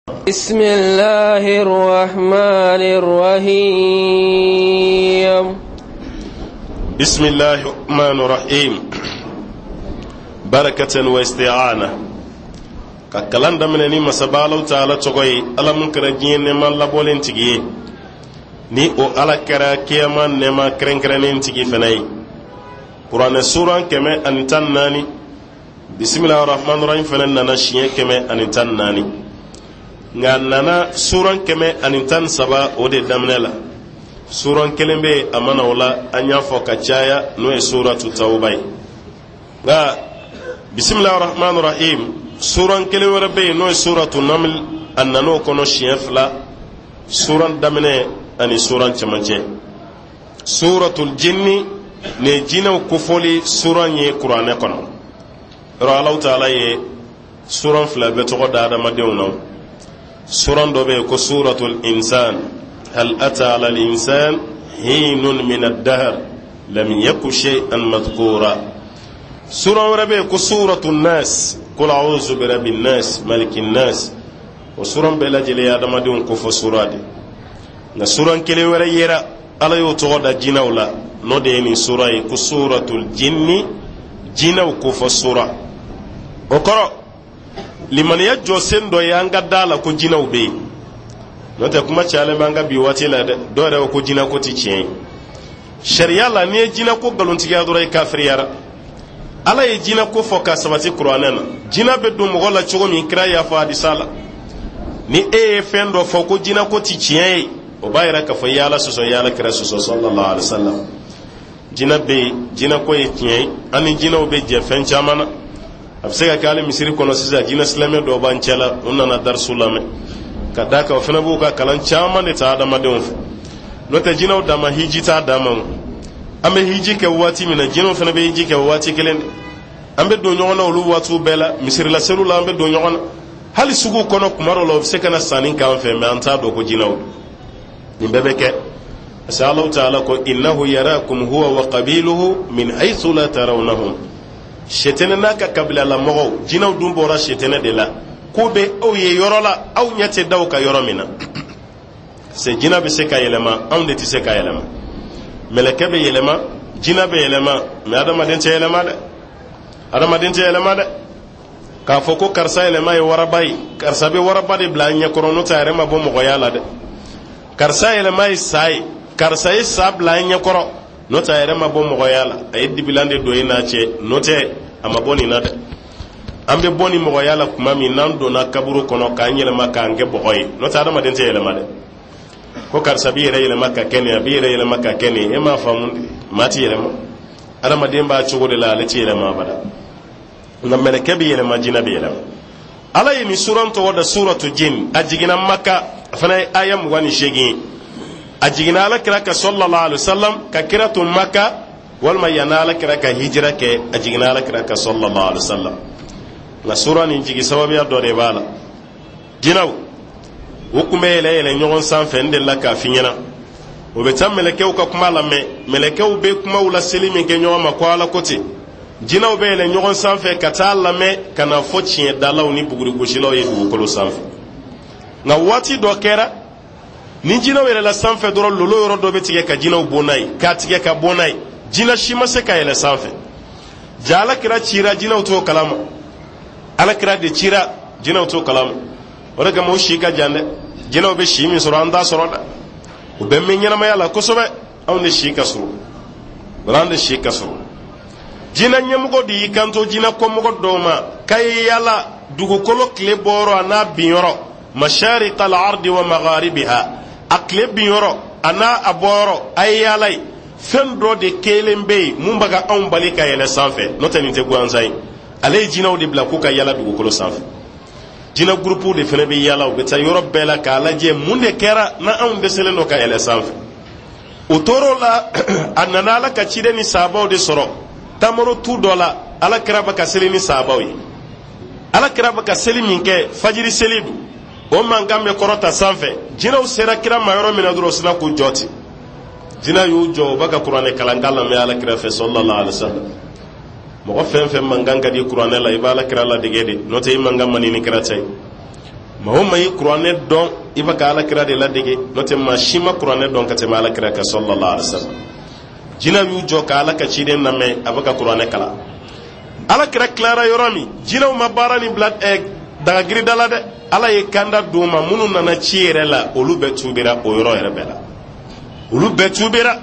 بسم الله الرحمن الرحيم. بسم الله الرحمن الرحيم. بركة واستعانة. Ka kalan daminɛ ni masaba Alahu taala tɔgɔ ye, Ala mun kɛra diɲɛ nɛɛma labɔlen tigi ye, ni o Ala kɛra kiyama nɛɛma kɛrɛnkɛrɛnnen tigi fana ye. Kuranɛ suran 114, bisimilahi rahman rahim fana nana siɲɛ 114, nka a nana suran 113 o de daminɛ la. Suran kelen bɛ yen, a ma na o la, an y'a fɔ ka caya, n'o ye suratu tawuba ye. Nka bisimilahi rahman rahim, suran kelen wɛrɛ bɛ yen, n'o ye suratu naml, a nana o kɔnɔ siɲɛ 2, suran daminɛ ani suran cɛmancɛ. Suratul jinni, nin ye jinɛw kofɔli suran ye kuranɛ kɔnɔ. Yɔrɔ Alahu taala ye suran 2 bɛɛ tɔgɔ da adamadenw na. Suran dɔ bɛ yen ko suratul insan, hal ata ala al insan hinun min ad-dahr lam yaku shay'an madhkura. Suran wɛrɛ bɛ yen ko suratul nas, qul a'udhu bi rabbin nas malikin nas. O suran bɛɛ lajɛlen ye adamadenw kofɔ sura de. Nka suran kelen wɛrɛ yera, Ala y'o tɔgɔ da jinɛw la, n'o de ye nin sura ye ko suratul jinni, jinɛw kofɔ sura. O kɔrɔ, limaniya jɔsen dɔ ye an ka da la ko jinɛw bɛ yen. N'o tɛ, kuma cayalen b'an ka bi waati la dɛ, dɔw yɛrɛ ko ko jinɛko tɛ tiɲɛ ye. Sariya la, n'i ye jinɛko nkalontigiya dɔrɔn, i kafiriyara. Ala ye jinɛko fɔ ka sabati kuranɛ na. Jinɛ bɛ don mɔgɔ la cogo min, kira y'a fɔ hadisa la. Ni e ye fɛn dɔ fɔ ko jinɛko tɛ tiɲɛ ye, o b'a yira k'a fɔ i ye Ala sɔsɔ, i ye Ala kira sɔsɔ sallallahu alaihi wa sallam. Jinɛ bɛ yen, jinɛko ye tiɲɛ ye. An ni jinɛw bɛ jɛ fɛn caman na. A bɛ se ka kɛ hali misiri kɔnɔ sisan, jinɛ silamɛ dɔw b'an cɛ la, u nana darisu lamɛn, ka d'a kan o fana b'u ka kalan caman de ta adamadenw fɛ. N'o tɛ, jinɛw dama hiji t'a dama o. An bɛ hiji kɛ waati min na, jinɛw fana bɛ hiji kɛ waati kelen de. An bɛ don ɲɔgɔn na olu waatiw bɛɛ la. Misirila seliw la, an bɛ don ɲɔgɔn na. Hali sugu kɔnɔ, kuma dɔw la, u bɛ se ka na sanni k'an fɛ, mɛ an t'a dɔn ko jinɛw don. Nin bɛɛ bɛ kɛ parce que Alahu taala ko innahu yarakum huwa wa qabiluhu min haythu la tarawnahum. Sɛtɛnɛ n'a ka kabilalamɔgɔw, jinɛw dun bɔra sɛtɛnɛ de la, k'u bɛ aw ye yɔrɔ la, aw ɲɛ tɛ da u ka yɔrɔ min na. Se jinɛ bɛ se ka yɛlɛma, anw de tɛ se ka yɛlɛma. Mɛlɛkɛ bɛ yɛlɛma, jinɛ bɛ yɛlɛma, mɛ adamaden tɛ yɛlɛma dɛ. Adamaden tɛ yɛlɛma dɛ. K'a fɔ ko karisa yɛlɛma ye waraba ye, karisa bɛ waraba de bila an ɲɛkɔrɔ, n'o tɛ a yɛrɛ ma bɔ mɔgɔya la dɛ. Karisa yɛlɛma ye sa ye, karisa ye sa bila an ɲɛkɔrɔ, n'o tɛ a yɛrɛ ma bɔ mɔgɔya la. A ye dibilan de don e n'a cɛ, n'o tɛ a ma bɔ nin na dɛ. An bɛ bɔ nin mɔgɔya la tuma min n'an donna kaburu kɔnɔ k'an yɛlɛma k'an kɛ bɔgɔ ye, n'o tɛ adamaden tɛ yɛlɛma dɛ. Ko karisa b'i yɛrɛ yɛlɛma ka kɛ nin, a b'i yɛrɛ yɛlɛma ka kɛ nin, e m'a faamu de. Maa ti yɛlɛma, adamaden b'a cogo de la, ale ti yɛlɛma abada. Nka mɛlɛkɛ bɛ yɛlɛma, jinɛ bɛ yɛlɛma. Ala ye nin suran tɔgɔ da suratu jin. A jiginna Maka, a fana ye aya 28 ye. A jiginna Ala kira ka sallallahu alaihi wasallam, ka kira to Maka, walima yanni Ala kira ka hijira kɛ, a jiginna Ala kira ka sallallahu alaihi wasallam. Nka sura nin jigi sababuya dɔ de b'a la. Jinɛw u tun bɛ yɛlɛ yɛlɛ ɲɔgɔn sanfɛ, n delila k'a f'i ɲɛna. O bɛ taa mɛlɛkɛw ka kuma lamɛn, mɛlɛkɛw bɛ kumaw laseli min kɛ ɲɔgɔn ma ko Ala ko ten. Jinɛw bɛ yɛlɛ ɲɔgɔn sanfɛ ka taa lamɛn ka na fɔ tiɲɛdalaw ni bugurigosilaw ye dugukolo sanfɛ. Nka waati dɔ kɛra, ni jinɛw yɛlɛla sanfɛ dɔrɔn, lolo yɔrɔ dɔ bɛ tigɛ ka jinɛw bon n'a ye, k'a tigɛ ka bɔ n'a ye. Jinɛ si ma se ka yɛlɛ sanfɛ. Ja Ala kira cira, jinɛw t'o kalama. Ala kira de cira, jinɛw t'o kalama. O de kama u si ka jan dɛ. Jinɛw bɛ si min sɔrɔ, an t'a sɔrɔ dɛ. U bɛ mɛn ɲɛnamaya la kosɛbɛ, anw de si ka surun. Wala an de si ka surun. Jinɛ ɲɛmɔgɔ de y'i kanto jinɛ kɔmɔgɔ dɔw ma k'a ye yala dugukolo tile bɔyɔrɔ a n'a binyɔrɔ, masharika al-ardi wa magharibiha, a tile binyɔrɔ a n'a a bɔyɔrɔ, a ye yala ye. Fɛn dɔ de kelen bɛ yen mun bɛ ka anw bali ka yɛlɛ sanfɛ, n'o tɛ nin tɛ gansan ye. Ale ye jinɛw de bila k'u ka yala dugukolo sanfɛ. Jinɛ gurupuw de fana bɛ yala, u bɛ taa yɔrɔ bɛɛ la k'a lajɛ mun de kɛra na anw dɛsɛlen don ka yɛlɛ sanfɛ. O tor'o la, a nana Ala ka ciden ni sahabaw de sɔrɔ tamaro tu dɔ la. Ala kira bɛ ka seli ni sahabaw ye. Ala kira bɛ ka seli min kɛ, fajiri seli don, o mankan bɛ kɔrɔta sanfɛ. Jinɛw sera kira ma yɔrɔ min na dɔrɔn, u sina k'u jɔ ten. Jinɛ y'u jɔ, u bɛ ka kuranɛ kalankan lamɛn Ala kira fɛ sallallahu alaihi wasallam. Mɔgɔ fɛn fɛn mankan ka di kuranɛ la, i b'Ala kira ladege de, n'o tɛ i mankan man di ni kira ta ye. Maa o maa ye kuranɛ dɔn, i bɛ ka Alakira de ladege, n'o tɛ maa si ma kuranɛ dɔn ka tɛmɛ Alakira kan sallallahu alaihi wa sallam. Jinɛw y'u jɔ ka Ala ka ciden lamɛn, a bɛ ka kuranɛ kalan. Alakira tilara yɔrɔ min, jinɛw ma baara nin bila dagagirida la dɛ. Ala ye kanda d'u ma, minnu nana ci yɛrɛ la, olu bɛɛ tubira o yɔrɔ yɛrɛ bɛɛ la. Olu bɛɛ tubira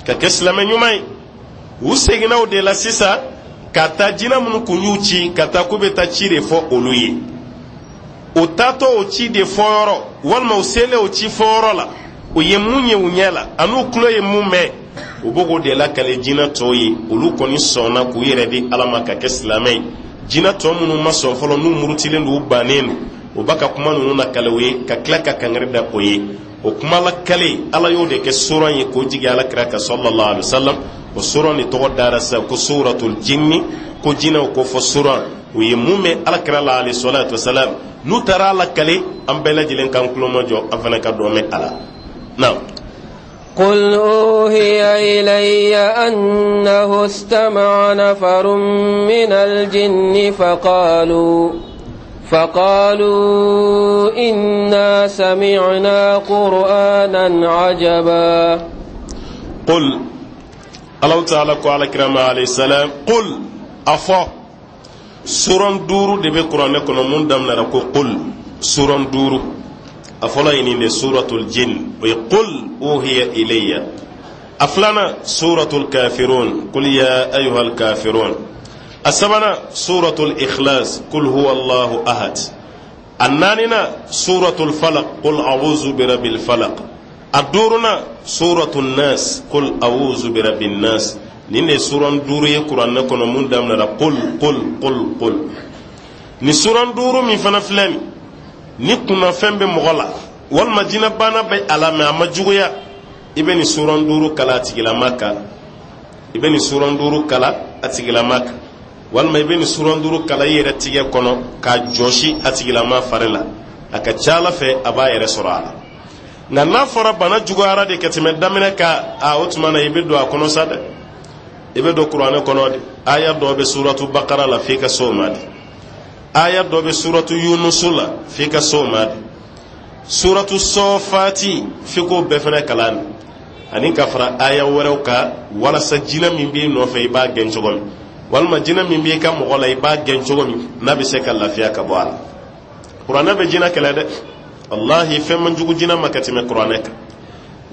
ka kɛ silamɛ ɲuman ye. U seginna o de la sisan ka taa jinɛ minnu kun y'u ci ka taa k'u bɛ taa ci de fɔ olu ye. O taatɔ o ci de fɔyɔrɔ, walima u selen o ci fɔyɔrɔ la, u ye mun ye u ɲɛ la an'u tulo ye mun mɛn, u b'o k'o de lakale jinɛ tɔw ye. Olu kɔni sɔnna k'u yɛrɛ di Ala ma ka kɛ silamɛ ye. Jinɛ tɔ minnu ma sɔn fɔlɔ, n'u murutilen don, u bannen don, u b'a ka kuma ninnu lakale u ye ka tila ka kangari da o ye. O kuma lakale, Ala y'o de kɛ suran ye k'o jigin Ala kira kan sallallahu alaihi wa sallam. O suran de tɔgɔ dara sisan ko suratul jinni, ko jinɛw ko fɔ suran. U ye mun mɛn Ala kira la alayhi salatu wasalam, n'u taara a lakale, an bɛɛ lajɛlen k'an tulo majɔ, an fana ka dɔ mɛn a la. Naam. قل أوهي إلي أنه استمع نفر من الجن فقالوا إنا سمعنا قرآنا عجبا. قل، الله تعالى قال كرام عليه السلام قل أفا. Suran duuru de bɛ kuranɛ kɔnɔ mun daminɛra ko qul. Suran duuru, a fɔlɔ ye nin de, suratul jin, o ye qul uhiya ilayya. A filanan, suratul kafirun, qul ya ayyuhal kafirun. A sabanan, suratul ikhlas, qul huwa Allahu ahad. A naaninan, suratul falaq, qul a'udhu bi rabbil falaq. A duurunan, suratul nas, qul a'udhu bi rabbin nas. Nin de ye suran duuru ye kuranɛ kɔnɔ mun daminɛra qul, qul, qul, qul. Nin suran duuru min fana filɛ nin, ni kunnafɛn bɛ mɔgɔ la walima jinɛbana bɛ a la, mɛ a ma juguya, i bɛ nin suran duuru kalan a tigilama kan. I bɛ nin suran duuru kalan a tigilama kan, walima i bɛ nin suran duuru kalan i yɛrɛ tigɛ kɔnɔ k'a jɔsi a tigilama fari la. A ka ca Ala fɛ, a b'a yɛrɛ sɔrɔ a la. Nka n'a fɔra bana juguyara de ka tɛmɛ daminɛ kan, a o tuma na i bɛ don a kɔnɔ sa dɛ, i bɛ don kuranɛ kɔnɔ de. Aya dɔ bɛ suratu Bakara la, f'i ka s'o ma de. Aya dɔ bɛ suratu Yunusu la, f'i ka s'o ma de. Suratu Sɔfati, f'i k'o bɛɛ fana kalan de, ani ka fara aya wɛrɛw kan, walasa jinɛ min b'i nɔfɛ, i b'a gɛn cogo min, walima jinɛ min b'i ka mɔgɔ la, i b'a gɛn cogo min n'a bɛ se ka lafiya ka bɔ a la. Kuranɛ bɛ jinɛ kɛlɛ dɛ. Walahi, fɛn man jugu jinɛ ma ka tɛmɛ kuranɛ kan.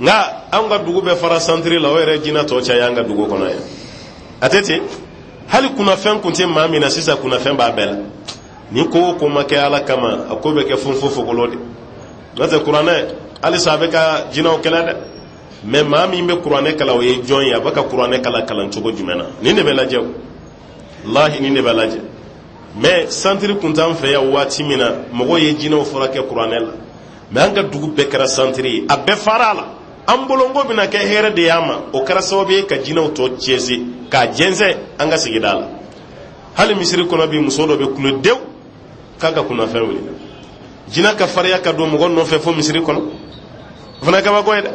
Nka an ka dugu bɛɛ fara santiri la, o yɛrɛ jinɛ tɔ caya an ka dugu kɔnɔ yan. A tɛ ten. Hali kunnafɛn kun tɛ maa min na, sisan kunnafɛn b'a bɛɛ la. Ni ko o ko ma kɛ Ala kama, a ko bɛ kɛ funfun de. N'o tɛ, kuranɛ halisa a bɛ ka jinɛw kɛlɛ dɛ. Mɛ maa min bɛ kuranɛ kalan, o ye jɔn ye? A bɛ ka kuranɛ kalan kalan cogo jumɛn na? Nin de bɛ lajɛ o, walahi, nin de bɛ lajɛ. Mɛ santiri kun t'an fɛ yan waati min na, mɔgɔw ye jinɛw furakɛ kuranɛ la. Mɛ an ka dugu bɛɛ kɛra santiri ye, a bɛɛ fara a la. An bolo ko bɛna kɛ hɛrɛ de y'a ma, o kɛra sababu ye ka jinɛw tɔ cɛse k'a jɛnsɛn an ka sigida la. Hali misiri kɔnɔ bi, muso dɔ bɛ kulo dew k'a ka kunnafɛn wuli. Jinɛ ka fariya ka don mɔgɔ nɔfɛ fo misiri kɔnɔ, o fana ye kabako ye dɛ.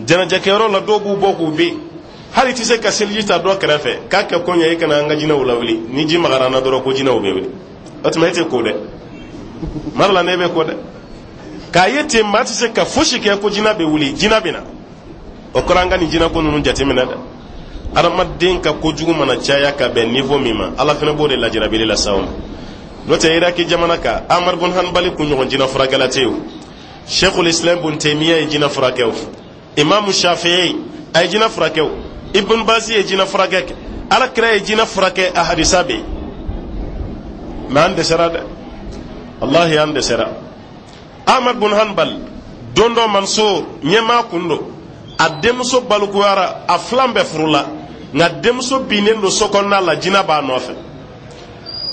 Jɛnajɛkɛyɔrɔ la, dɔw b'u bɔ k'u bin. Hali i tɛ se ka seliji ta dɔ kɛrɛfɛ k'a kɛ ko ɲɛ, i kana an ka jinɛw lawuli. Ni ji magara an na dɔrɔn, ko jinɛw bɛ wuli. O tuma e tɛ ko dɛ, mara la ne bɛ ko dɛ. K'a ye ten, maa tɛ se ka fosi kɛ ko jinɛ bɛ wuli, jinɛ bɛ na. O kɔrɔ, an ka nin jinɛko ninnu jateminɛ dɛ. Adamaden ka kojugu mana caya ka bɛn niveau min ma, Ala fana b'o de lajarabili la sa o ma. N'o tɛ, Iraki jamana kan, Amar bun Hanbali kun ɲɔgɔn jinɛ furakɛla tɛ yen o. Sheikhul Islam bun Taymiya ye jinɛ furakɛ o. Imamu Shafi'i, a ye jinɛ furakɛ o. Ibn Bazi ye jinɛ furakɛ kɛ. Ala kira ye jinɛ furakɛ, a hadisa bɛ yen. Mɛ an dɛsɛra dɛ, wallahi, an dɛsɛra. Ahmad bun Hanbal, don dɔ, Mansur ɲɛmaa kun don, a denmuso balikuyara. A filan bɛɛ furula, nka denmuso binnen don so kɔnɔna la, jinɛ b'a nɔfɛ.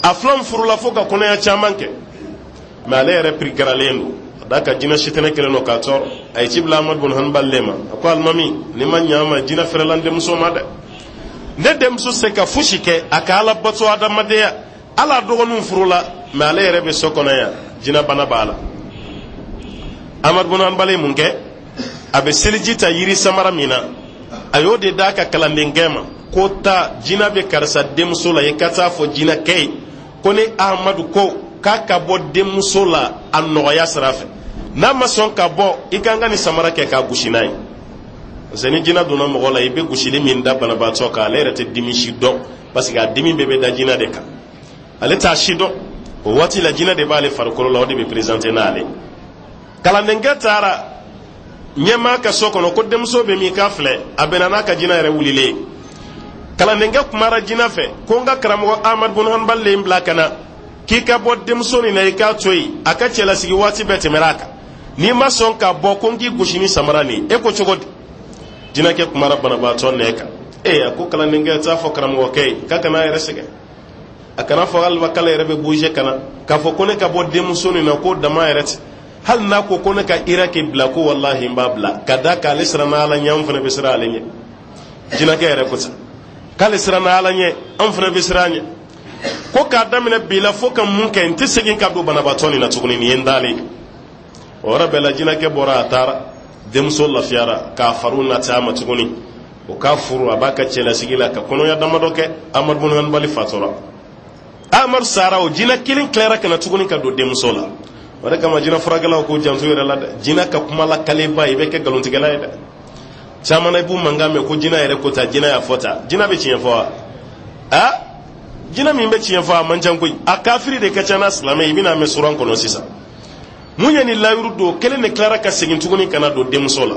A filan furula fo ka kɔnɔya caman kɛ, mɛ ale yɛrɛ pirikaralen don a da ka jinɛ sitanɛ kɛlen don k'a tɔɔrɔ. A ye ci bila Ahmad bun Hanbal le ma. A ko: "Alimami, ni ma ɲa ma, jinɛ fɛrɛla n denmuso ma dɛ. Ne denmuso se ka fosi kɛ, a ka Ala bato, adamadenya ala dɔgɔninw furula, mɛ ale yɛrɛ bɛ so kɔnɔ yan, jinɛ bana b'a la." Ahmad bun Hanbal ye mun kɛ? A bɛ seliji ta yiri samara min na, a y'o de d'a ka kalandenkɛ ma ko: "Taa, jinɛ bɛ karisa denmuso la, i ka taa fɔ jinɛkɛ ye ko ne Ahmadu ko k'a ka bɔ denmuso la a nɔgɔya sira fɛ. N'a ma sɔn ka bɔ, i kan ka nin samara kɛ k'a gosi n'a ye, parce que ni jinɛ donna mɔgɔ la, i bɛ gosili min da banabaatɔ kan, ale yɛrɛ tɛ dimi si dɔn, parce que a dimi bɛɛ bɛ da jinɛ de kan, ale t'a si dɔn. O waati la, jinɛ de b'ale farikolo la, o de bɛ présenter n'ale. Kalandenkɛ taara ɲɛmaa ka so kɔnɔ ko denmuso bɛ min? K'a filɛ, a bɛnna n'a ka jinɛ yɛrɛ wulilen ye. Kalandenkɛ kumara jinɛ fɛ ko n ka karamɔgɔ Ahmad bun Hanbal le n bila ka na k'i ka bɔ denmuso nin na, i k'a to yen, a ka cɛlasigi waati bɛɛ tɛmɛra a kan. N'i ma sɔn ka bɔ, ko n k'i gosi ni samara nin. E ko cogo di? Jinɛkɛ kumara banabaatɔ nɛ kan. Ee, a ko kalandenkɛ t'a fɔ karamɔgɔkɛ ye k'a kana a yɛrɛ sɛgɛn, a kana fɔ hali k'ale yɛrɛ bɛ bouger ka na k'a fɔ ko ne ka bɔ denmuso nin na, k'o dama yɛrɛ tɛ. Hali n'a ko ko ne ka Iraki bila, ko walahi n b'a bila, ka da k'ale siranna Ala ɲɛ, anw fana bɛ siran ale ɲɛ. Jinɛkɛ yɛrɛ ko ten k'ale siranna Ala ɲɛ, anw fana bɛ siran a ɲɛ. Ko k'a daminɛ bi la fo ka mun kɛ, n tɛ segin ka don banabaatɔ nin na tuguni, nin ye n dalen. O yɔrɔ bɛɛ la, jinɛkɛ bɔra, a taara. Denmuso lafiyara k'a fariw nati a ma tuguni, o k'a furu, a b'a ka cɛlasigi la ka kɔnɔya damadɔ kɛ. Amadu bun Hanbali fatura, Amadu sara, o jinɛ kelen tilara ka na tuguni ka don denmuso la. O de kama jinɛ furakɛlaw k'u janto yɛrɛ la dɛ. Jinɛ ka kuma la kaleba, i bɛ kɛ nkalontigɛla ye dɛ. Caman na, i b'u mankan mɛn ko jinɛ yɛrɛ ko ta, jinɛ y'a fɔ ta. Jinɛ bɛ tiɲɛ fɔ wa? A jinɛ min bɛ tiɲɛ fɔ, a man ca koyi. A kafiri de ka ca n'a silamɛ. I bɛna mɛn suran kɔnɔ sisan. Mun ye nin layiru don kelen de tilara ka segin tuguni ka na don denmuso la.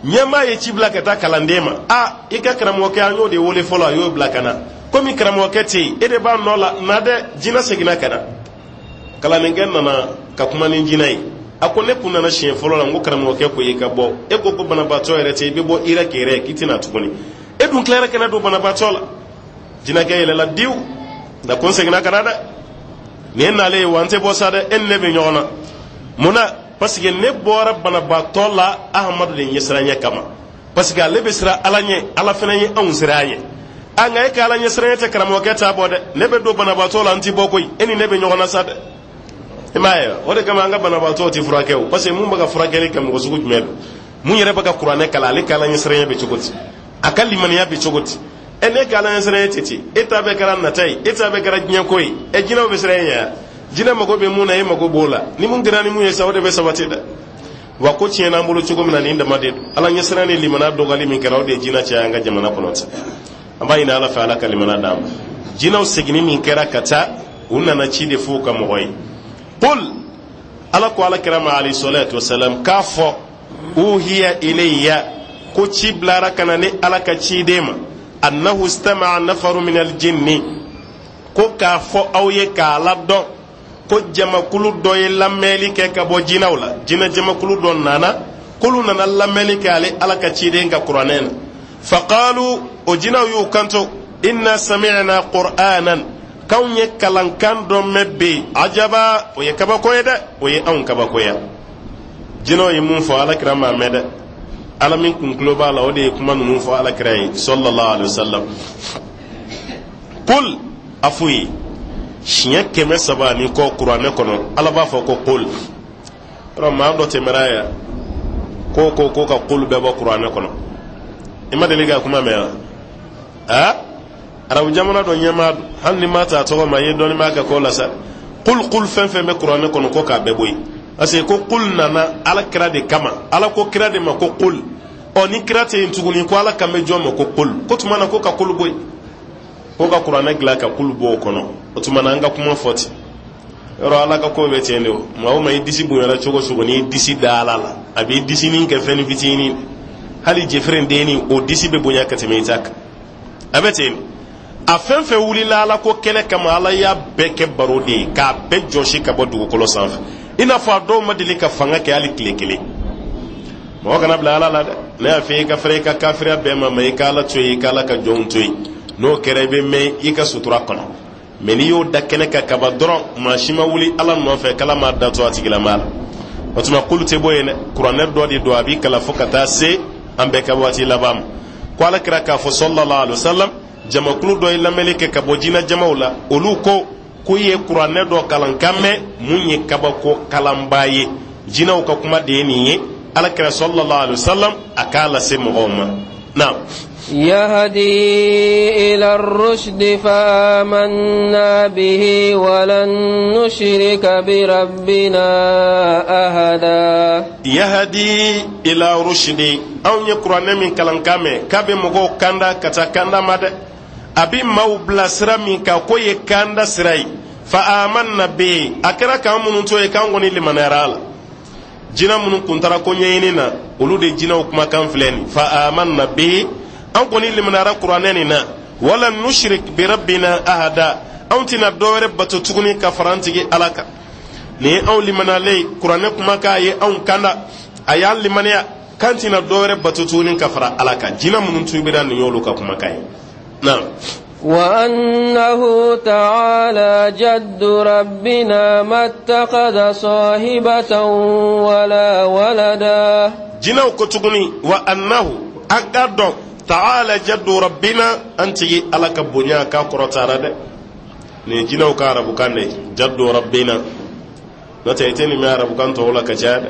Ɲɛmaa ye ci bila ka taa kalanden ma: a i ka karamɔgɔkɛ, an y'o de wele fɔlɔ, a y'o bila ka na. Komi karamɔgɔkɛ tɛ yen, e de b'a nɔ la na dɛ. Jinɛ seginna ka na. Kalandenkɛ nana ka kuma ni jinɛ ye. A ko ne kun nana siɲɛ fɔlɔ la, n ko karamɔgɔkɛ ko i ka bɔ, e ko ko banabaatɔ yɛrɛ tɛ, i bɛ bɔ Iraki yɛrɛ, k'i tɛna tuguni, e dun tilara ka na don banabaatɔ la. Jinɛkɛ yɛlɛla diw nka ko n seginna ka na dɛ, nin ye nalen ye wa, n tɛ bɔ sa dɛ, e ni ne bɛ ɲɔgɔn na. Mun na? Parce que ne bɔra banabaatɔ la Ahamadu de ɲɛsiranɲɛ kama, parce que ale bɛ siran Ala ɲɛ, Ala fana ye anw siran a ɲɛ. A nka e ka Ala ɲɛsiranɲɛ tɛ karamɔgɔkɛ t'a bɔ dɛ. Ne bɛ don banabaatɔ la, n ti bɔ koyi, e ni ne bɛ ɲɔgɔn na sa dɛ. I m'a ye, o de kama an ka banabaatɔw tɛ furakɛ o, parce que mun bɛ ka furakɛli kɛ, mɔgɔ sugu jumɛn don? Mun yɛrɛ bɛ ka kuranɛ kalan, ale ka Ala ɲɛsiranɲɛ bɛ cogo di? A ka limaniya bɛ cogo di? Ɛ, ne ka Ala ɲɛsiranɲɛ tɛ ten, e ta bɛɛ kɛra nata ye, e ta bɛɛ kɛra diɲɛko ye. Ɛ, jinɛw bɛ siran e ɲɛ, jinɛ mago bɛ mun na, e mago b'o la. Ni mun kɛra ni mun ye sa, o de bɛ sabati dɛ. Wa ko tiɲɛna an bolo cogo min na, nin dama de don. Ala ɲɛsiran ni limana dɔgɔli min kɛra, o de ye jinɛ caya an ka jamana kɔnɔ ten. An b'a ɲini Ala fɛ, Ala ka limana d'an ma. Jinɛw seginni min kɛra ka taa, u nana ci de f'u ka mɔgɔ ye. Qul, Ala ko Ala kira ma alayhi salatu wasalam k'a fɔ uhiya ilayya, ko ci bilara ka na ni Ala ka ciden ma, annahu istama'a nafaru min aljinni, ko k'a fɔ aw ye k'a ladɔn ko jamakulu dɔ ye lamɛnli kɛ ka bɔ jinɛw la. Jinɛ jamakulu dɔ nana, k'olu nana lamɛnli kɛ ale Ala ka ciden ka kuranɛ na. Faqalu, o jinɛw y'u kanto: inna sami'na qur'anan, k'anw ye kalankan dɔ mɛn bi, ajaba, o ye kabako ye dɛ, o ye anw kabakoya. Jinɛw ye mun fɔ, Ala kira m'a mɛn dɛ. Ala min kun tulo b'a la, o de ye kuma ninnu fɔ Ala kira ye sallallahu alaihi wasallam. Qul, a f'u ye siɲɛ 300 ni kɔ kuranɛ kɔnɔ, Ala b'a fɔ ko qul. Yɔrɔ maa dɔ tɛmɛra yan ko ko ko ka qul bɛɛ bɔ kuranɛ kɔnɔ. I ma deli ka kuma mɛn wa? A arabu jamana dɔ ɲɛmaa don, hali ni maa t'a tɔgɔ ma, i ye dɔɔni b'a ka ko la sa. Qul, qul, fɛn fɛn bɛ kuranɛ kɔnɔ, ko k'a bɛɛ bɔ yen, parce que ko qul nana Ala kira de kama. Ala ko kira de ma ko qul. Ɔ, ni kira tɛ yen tuguni, ko Ala kan bɛ jɔn ma ko qul? Ko tuma na ko ka qul bɔ yen, ko ka kuranɛ dilan ka qul bɔ o kɔnɔ. O tuma na an ka kuma fɔ ten yɔrɔ, Ala ka ko bɛ ten de. O maa o maa, i disi bonyara cogo cogo, n'i disi da Ala la, a b'i disinin kɛ fɛn fitinin, hali jeferen dennin, o disi bɛ bonya ka tɛmɛ i ta kan. A bɛ ten. A fɛn fɛn wulila Ala ko kɛlɛ kama, Ala y'a bɛɛ kɛ baro de ye k'a bɛɛ jɔsi ka bɔ dugukolo sanfɛ, i n'a fɔ a dɔw ma deli ka fanga kɛ hali tile kelen. Mɔgɔ kana bila Ala la dɛ. Ne y'a fɔ i ka fɛrɛ i ka kafiriya bɛɛ ma, mɛ i ka Ala to yen, i ka Ala ka jɔnw to yen. N'o kɛra, i bɛ mɛn i ka sutura kɔnɔ. Mɛ n'i y'o da kɛnɛ kan kaban dɔrɔn, maa si ma wuli Ala nɔfɛ k'Ala m'a da to a tigilamaa la. O tuma k'olu tɛ bɔ yen dɛ. Kuranɛ dɔ de don, a b'i kalan fo ka taa se an bɛɛ ka waati laban ma. Ko Ala kira k'a fɔ sallallahu alaihi wasallam, jamakulu dɔ ye lamɛnni kɛ ka bɔ jinɛ jamaw la, olu ko k'u ye kuranɛ dɔ kalan kan mɛn mun ye kabako kalanba ye. Jinɛw ka kuma de ye nin ye. Ala kira sallallahu alaihi wasallam a k'a lase mɔgɔw ma. Naam. يهدي إلى الرشد فآمنا به ولن نشرك بربنا أحدا. يهدي إلى رشد anw ye kuranɛ min kalankan mɛn k'a bɛ mɔgɔw kanda ka taa kanda ma dɛ, a bɛ maaw bila sira min kan k'o ye kanda sira ye. Fa amanna bihi, a kɛra k'an minnu to ye k'an kɔni limaniyara a la. Jinɛ minnu kun taara ko ɲɛɲini na, olu de jinɛw kumakan filɛ nin. Fa amanna bihi, an kɔni limaniyara kuranɛ nin na. Wala nushrik bi rabbina ahada, anw tɛna dɔwɛrɛ bato tuguni ka fara an tigi Ala kan. Nin ye anw limaniyalen ye, kuranɛ kumakan ye anw kanda, a y'an limaniya k'an tɛna dɔwɛrɛ bato tuguni ka fara Ala kan. Jinɛ minnu tubira, nin y'olu ka kumakan ye. Naam. وأنه تعالى جد ربنا ما اتخذ صاحبة ولا ولدا. Jinɛw ko tuguni wa annahu, an k'a dɔn, ta'ala jaddu rabbina, an tigi Ala ka bonya k'a kɔrɔtara dɛ. Nin ye jinɛw ka arabukan de ye, jaddu rabbina. N'o tɛ i tɛ nin mɛn arabukan tɔw la ka caya dɛ.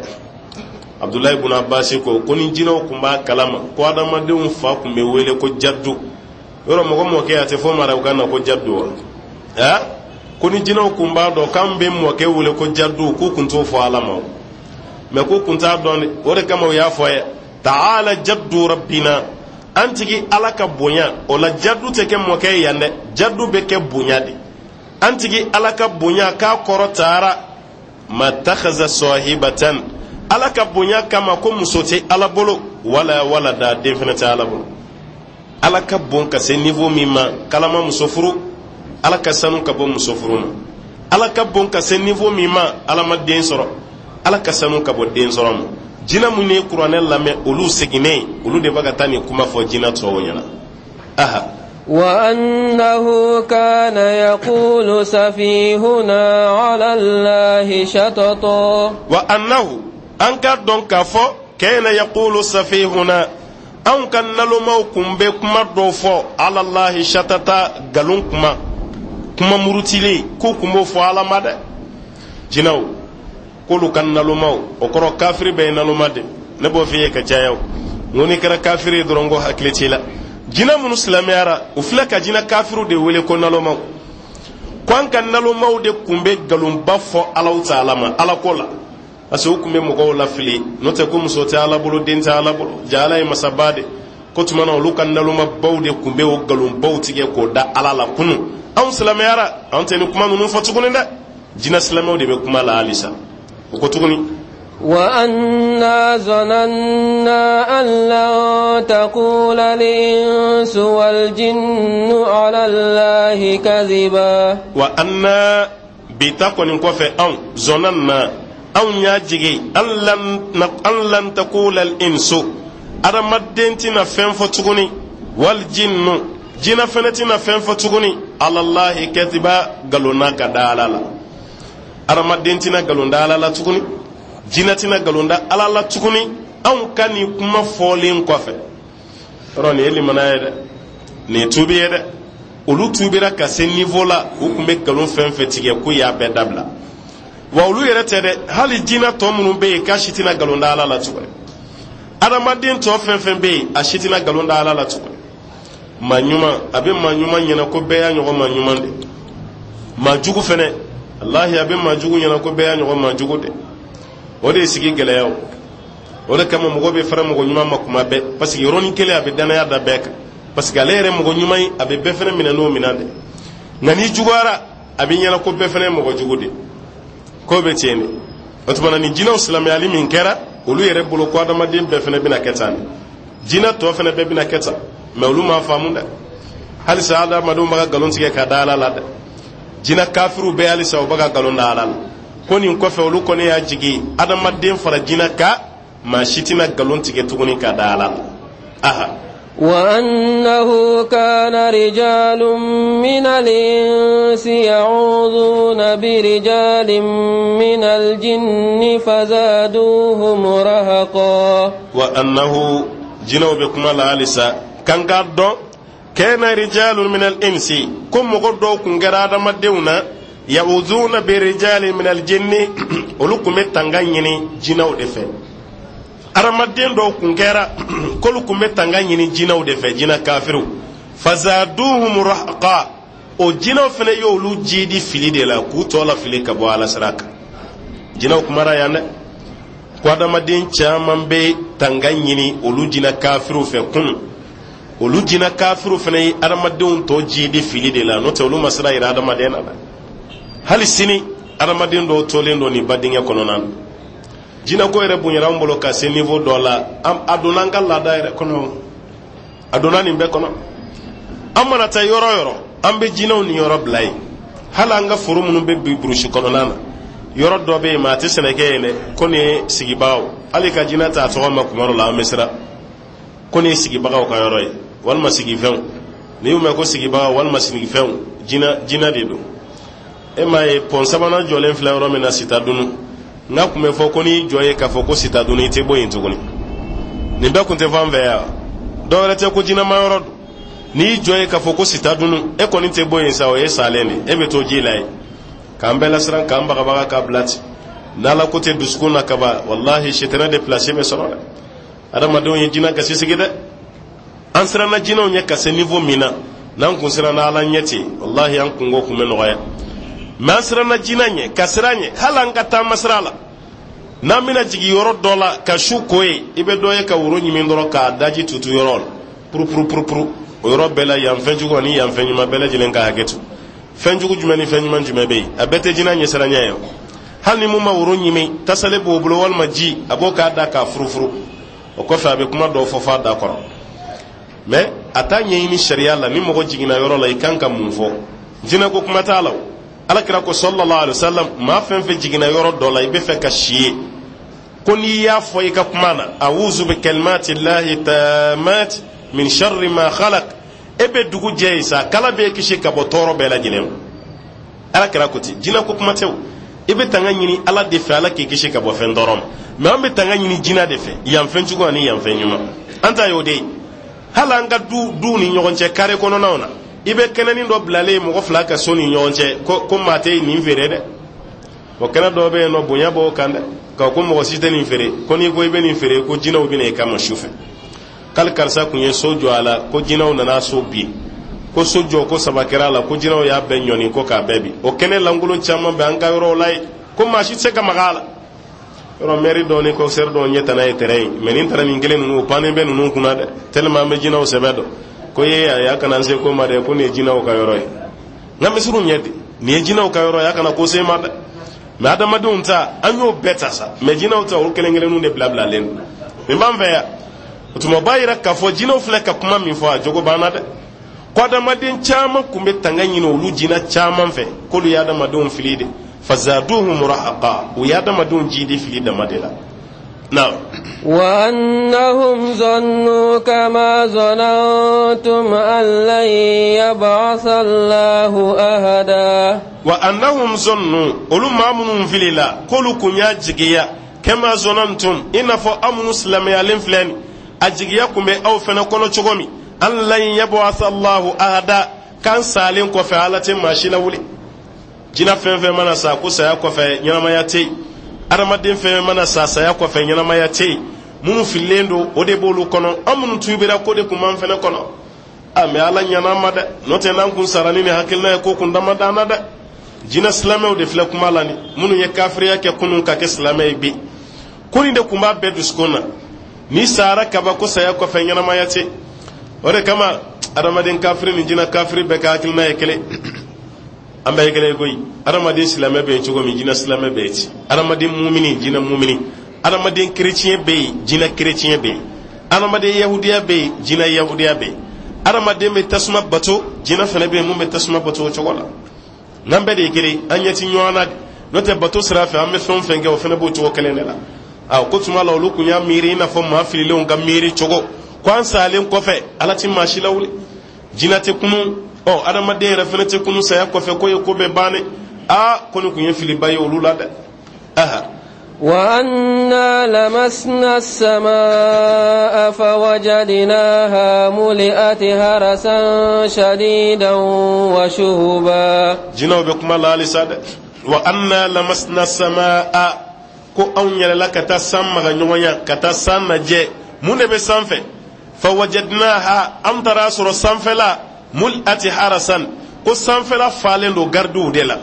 Abdulayi bun Abbasi ko ni jinɛw tun b'a kalama ko adamadenw fa tun bɛ wele ko jaddu, yɔrɔ mɔgɔ mɔkɛ a tɛ fɔ ma arabukan na ko jaddu wa? Ɛ ko ni jinɛw tun b'a dɔn k'an bɛ mɔkɛ wele ko jaddu, k'u tun t'o fɔ Ala ma. Mɛ k'u tun t'a dɔn dɛ, o de kama u y'a fɔ ye ta'ala jaddu rabbina, an tigi Ala ka bonya. O la jaddu tɛ kɛ mɔkɛ ye yan dɛ, jaddu bɛ kɛ bonya de. An tigi Ala ka bonya k'a kɔrɔ taara, ma takhaza sahibatan, Ala ka bonya kama ko muso tɛ Ala bolo, wala walada, den fana tɛ Ala bolo. Ala ka bon ka se niveau min ma, k'Ala ma muso furu, Ala ka sanu ka bɔ muso furu ma. Ala ka bon ka se niveau min ma, Ala ma den sɔrɔ, Ala ka sanu ka bɔ den sɔrɔ ma. Jinɛ minnu ye kuranɛ lamɛn, olu seginnen, olu de bɛ ka taa nin kuma fɔ jinɛ tɔw ɲɛna. Aha. وأنه كان يقول سفيهنا على الله شططا. Wa annahu, an k'a dɔn k'a fɔ, kana yaqulu safihuna, anw ka nalomaw kun bɛ kuma dɔw fɔ, alallahi shatata, galon kuma, kuma murutilen, k'u kun b'o fɔ Ala ma dɛ. Jinɛw k'olu ka nalomaw, o kɔrɔ kafiri bɛɛ ye naloma de. Ne b'o f'i ye ka caya o, n ko n'i kɛra kafiri ye dɔrɔn, ko hakili t'i la. Jinɛ minnu silamɛyara, u filɛ ka jinɛ kafiriw de wele ko nalomaw, ko an ka nalomaw de kun bɛ nkalonba fɔ Alaw taala ma Ala ko la, parce que u kun bɛ mɔgɔw lafili. N'o tɛ ko muso tɛ Ala bolo, den tɛ Ala bolo, ja Ala ye masaba de. Ko tuma na olu ka nalomabaw de kun bɛ o nkalonbaw tigɛ k'o da Ala la kunu. Anw silamɛyara, anw tɛ ni kuma ninnu fɔ tuguni dɛ. Jinɛ silamɛw de bɛ kuma la halisa. O ko tuguni. وأنا ظننا أن لن تقول الإنس والجن على الله كذبا. Wa anna, bi ta kɔni kɔfɛ, anw zɔnna, anw y'a jigi, an lan taqula al insu, adamaden tɛna fɛn fɔ tuguni, wal jinnu, jinɛ fɛnɛ tɛna fɛn fɔ tuguni, alallahi kadiba, nkalon na ka da Ala la. Adamaden tɛna nkalon da Ala la tuguni, jinɛ tɛna nkalon da Ala la tuguni, anw ka nin kuma fɔlen kɔfɛ. Yɔrɔ nin ye limana ye dɛ, nin ye tuubi ye dɛ. Olu tuubira ka se niveau la, u tun bɛ nkalon fɛn fɛn tigɛ, k'u y'a bɛɛ dabila. Wa olu yɛrɛ tɛ dɛ, hali jinɛ tɔ minnu bɛ yen, k'a si tɛna nkalon da Ala la tuguni. Adamaden tɔ fɛn fɛn bɛ yen, a si tɛna nkalon da Ala la tuguni. Maa ɲuman, a bɛ maa ɲuman ɲɛna ko bɛɛ y'a ɲɔgɔn maa ɲuman de. Maa jugu fɛnɛ, walahi, a bɛ maa jugu ɲɛna ko bɛɛ y'a ɲɔgɔn maa jugu de. O de ye sigi gɛlɛya o. O de kama mɔgɔ bɛ fɛrɛ mɔgɔ ɲuman ma kuma bɛɛ, parce que yɔrɔnin kelen a bɛ danaya da bɛɛ kan, parce que ale yɛrɛ mɔgɔ ɲuman ye, a bɛ bɛɛ fɛnɛ minɛ n'o minɛn de. Nka n'i juguyara, a bɛ ɲɛna ko bɛɛ fɛnɛ ye mɔgɔ jugu de, k'o bɛ tiɲɛ de. O tuma na nin jinɛw silamɛyali min kɛra olu yɛrɛ bolo, ko adamaden bɛɛ fɛnɛ bɛna kɛ tan de, jinɛ tɔ fɛnɛ bɛɛ bɛna kɛ tan. Mɛ olu m'a faamu dɛ, halisa adamadenw bɛ ka nkalon tigɛ ka da Ala la dɛ. Jinɛ kafiriw bɛɛ halisa u bɛ ka nkalon da Ala la. Ko nin kɔfɛ, olu kɔni y'a jigi, adamaden fara jinɛ kan, maa si tɛna nkalon tigɛ tuguni ka da Ala la. Aha. وأنه كان رجال من الإنس يعوذون برجال من الجن فزادوهم رهقا. Wa annahu, jinɛw bɛ kuma la halisa, kan k'a dɔn, kana rijalun min al insi, ko mɔgɔ dɔw kun kɛra adamadenw na, yauduna bi rijali min al jinni, olu kun bɛ tanga ɲini jinɛw de fɛ. Adamaden dɔw kun kɛra k'olu kun bɛ tanga ɲini jinɛw de fɛ, jinɛ kafiriw. Fazaduhum rahaqa, o jinɛw fana y'olu jidi fili de la, k'u tɔ lafili ka bɔ Ala sira kan. Jinɛw kumara yan dɛ, ko adamaden caman bɛ tanga ɲini olu jinɛ kafiriw fɛ kunun. Olu jinɛ kafiriw fana ye adamadenw tɔ jidi fili de la, n'o tɛ olu ma sira yira adamaden na dɛ. Hali sini adamaden dɔw tolen don nin badingɛ kɔnɔna na. Jinɛko yɛrɛ bonyara an bolo ka se niveau dɔ la, a donna an ka laada yɛrɛ kɔnɔ, a donna nin bɛɛ kɔnɔ. An mana taa yɔrɔ o yɔrɔ, an bɛ jinɛw niyɔrɔ bila yen. Hali an ka foro minnu bɛ bi burusi kɔnɔna na, yɔrɔ dɔ bɛ yen, maa tɛ sɛnɛ kɛ yen dɛ, ko nin ye sigibagaw. Hali ka jinɛ ta a tɔgɔ ma kuma dɔ la, an bɛ siran ko nin ye sigibagaw ka yɔrɔ ye walima sigifɛnw. N'i y'u mɛn ko sigibagaw walima sigifɛnw, jinɛ jinɛ de don. E m'a ye pɔn sabanan jɔlen filɛ yɔrɔ min na, Sitadunu, n'a tun bɛ fɔ ko n'i jɔ ye k'a fɔ ko Sitadunu, i tɛ bɔ yen tuguni. Nin bɛɛ tun tɛ fɔ an fɛ yan, dɔwɛrɛ tɛ, ko jinɛma yɔrɔ don. N'i jɔ ye k'a fɔ ko Sitadunu, e kɔni tɛ bɔ yen sa, o ye salen de, e bɛ to ji la yen. K'an bɛɛ lasiran, k'an bagabaga, k'a bila ten. N'Ala ko tɛ dusukun na kaban, walahi, sitanɛ de pilasi bɛ sɔrɔ dɛ. Adamadenw ye jinɛ gasi sigi dɛ. An siranna jinɛw ɲɛ ka se niveau min na, n'an kun siranna Ala ɲɛ ten, walahi, an kunko kun bɛ nɔgɔya. Mɛ an siranna jinɛ ɲɛ ka siran ɲɛ. Hali an ka taama sira la, n'an bɛna jigin yɔrɔ dɔ la ka su ko ye, i bɛ dɔ ye ka woro ɲimi dɔrɔn k'a daji tutu yɔrɔ la, purupurupurupuru. O yɔrɔ bɛɛ la, yan fɛn jugu ani yan fɛn ɲuman bɛɛ lajɛlen ka hakɛ to. Fɛn jugu jumɛn ni fɛn ɲuman jumɛn bɛ yen? A bɛɛ tɛ jinɛ ɲɛsiranɲɛ ye. Hali ni mun ma woro ɲimi, tasale b'o bolo walima ji, a b'o k'a da k'a furufuru. O kɔfɛ, a bɛ kuma dɔw fɔ f'a da kɔrɔ, mɛ a t'a ɲɛɲini sariya la. Ni mɔgɔ jiginna yɔrɔ la, i kan ka mun fɔ? Jinɛ ko kuma t'a la. O Ala kira ko sallallahu alaihi wasallam, maa fɛn fɛn jiginna yɔrɔ dɔ la, i bɛ fɛ ka si yen, ko n'i y'a fɔ i ka kuma na: a'uzu bi kalimati llahi tamat min sharri ma khalaq, e bɛ dugu jɛ yen sa, k'Ala b'e kisi ka bɔ tɔɔrɔ bɛɛ lajɛlen ma. Ala kira ko ten, jinɛ ko kuma tɛ. O i bɛ tanga ɲini Ala de fɛ, Ala k'i kisi ka bɔ fɛn tɔɔrɔ ma. Mɛ an bɛ tanga ɲini jinɛ de fɛ, yan fɛn jugu ani yan fɛn ɲuman. An ta y'o de ye. Hali an ka du duw ni ɲɔgɔn cɛ, kare kɔnɔnaw na, i bɛ kɛnɛnin dɔ bilalen mɔgɔ fila ka so ni ɲɔgɔn cɛ, ko maa tɛ nin feere dɛ. O kɛnɛ dɔw bɛ yen nɔ, bonya b'o kan dɛ, ka ko mɔgɔ si tɛ nin feere, ko n'i ko i bɛ nin feere, ko jinɛw bɛ na i kama su fɛ. K'ale karisa kun ye so jɔ a la, ko jinɛw nana so bin, ko so jɔ ko saba kɛra a la, ko jinɛw y'a bɛɛ ɲɔni, ko k'a bɛɛ bin. O kɛnɛ lankolon caman bɛ an ka yɔrɔw la yen, ko maa si tɛ se ka maga a la. Yɔrɔ mɛri dɔw ni kɔkisɛri dɔw ɲɛ tana ye tɛrɛn ye, mɛ nin tɛrɛn nin kelen ninnu, o pannen bɛ ninnu kunna dɛ, tellement an bɛ jinɛw sɛbɛ dɔn. Ko ye a y'a kana se ko ma dɛ, ko nin ye jinɛw ka yɔrɔ ye. N ka misiriw ɲɛ de, nin ye jinɛw ka yɔrɔ ye, a kana ko se ma dɛ. Mɛ adamadenw ta, an y'o bɛɛ ta sa, mɛ jinɛw ta, olu kelen kelenninw de bila bilalen don. Nin b'an fɛ yan. O tuma, o b'a yira k'a fɔ jinɛw filɛ ka kuma min fɔ, a jogo banna dɛ, ko adamaden caman kun bɛ tanga ɲini olu jinɛ caman fɛ, k'olu ye adamadenw fili de. Fazaduhum rahaqa, u ye adamadenw jidi fili dama de la. Naam. وأنهم ظنوا كما ظننتم أن لن يبعث الله أحدا. Wa annahum zannu, olu maa minnu filila, k'olu kun y'a jigiya, kama zanantum, i n'a fɔ aw minnu silamɛyalen filɛ nin, a jigiya kun bɛ aw fana kɔnɔ cogo min, an lan yab'atha Allahu ahada, k'an salen kɔfɛ Ala tɛ maa si lawuli. Jinɛ fɛn fɛn mana sa, ko saya kɔfɛ ɲɛnamaya tɛ yen. Adamaden fɛn fɛn mana sa, saya kɔfɛ ɲɛnamaya tɛ yen. Minnu fililen don, o de b'olu kɔnɔ. An minnu tubira, ko de kun b'an fɛnɛ kɔnɔ. A mɛ Ala ɲana an ma dɛ, n'o tɛ n'an kun sara ni nin hakilina ye, ko kun dama d'an na dɛ. Jinɛ silamɛw de filɛ kuma la ni minnu ye kafiriya kɛ kunun ka kɛ silamɛ ye bi, ko nin de kun b'a bɛɛ dusukun na: ni sara kaba, ko saya kɔfɛ ɲɛnamaya tɛ. O de kama adamaden kafiri ni jinɛ kafiri bɛɛ ka hakilina ye kelen. An bɛɛ ye kelen ye koyi. Adamaden silamɛ bɛ yen cogo min, jinɛ silamɛ bɛ yen ten. Adamaden mumini, jinɛ mumini. Adamaden kereciyɛn bɛ yen, jinɛ kereciyɛn bɛ yen. Adamaden yahudiya bɛ yen, jinɛ yahudiya bɛ yen. Adamaden bɛ tasuma bato, jinɛ fana bɛ yen mun bɛ tasuma bato o cogo la. N'an bɛɛ de ye kelen, an ɲɛ ti ɲɔgɔn na. N'o tɛ, bato sira fɛ, an bɛ fɛn o fɛn kɛ, o fana b'o cogo kelen de la. A ko tuma la, olu kun y'a miiri i n'a fɔ maa fililenw ka miiri cogo, ko an salen kɔfɛ Ala ti maa si lawuli, jinɛ tɛ kunu, ɔ adamaden yɛrɛ fana tɛ kunu saya kɔfɛ, ko ye ko bɛɛ bannen. Aa, ko nin kun ye filiba ye olu la dɛ. Aha. وأنا لمسنا السماء فوجدناها ملئت هرسا شديدا وشهبا. Jinɛw bɛ kuma la halisa dɛ. Wa anna lamasna samaa. Ko anw yɛlɛla ka taa san magaɲɔgɔnya, ka taa san lajɛ, mun de bɛ sanfɛ? Fawajadnaha, an taara sɔrɔ sanfɛla mul'ati harasan, ko sanfɛla falen don garidiw de la.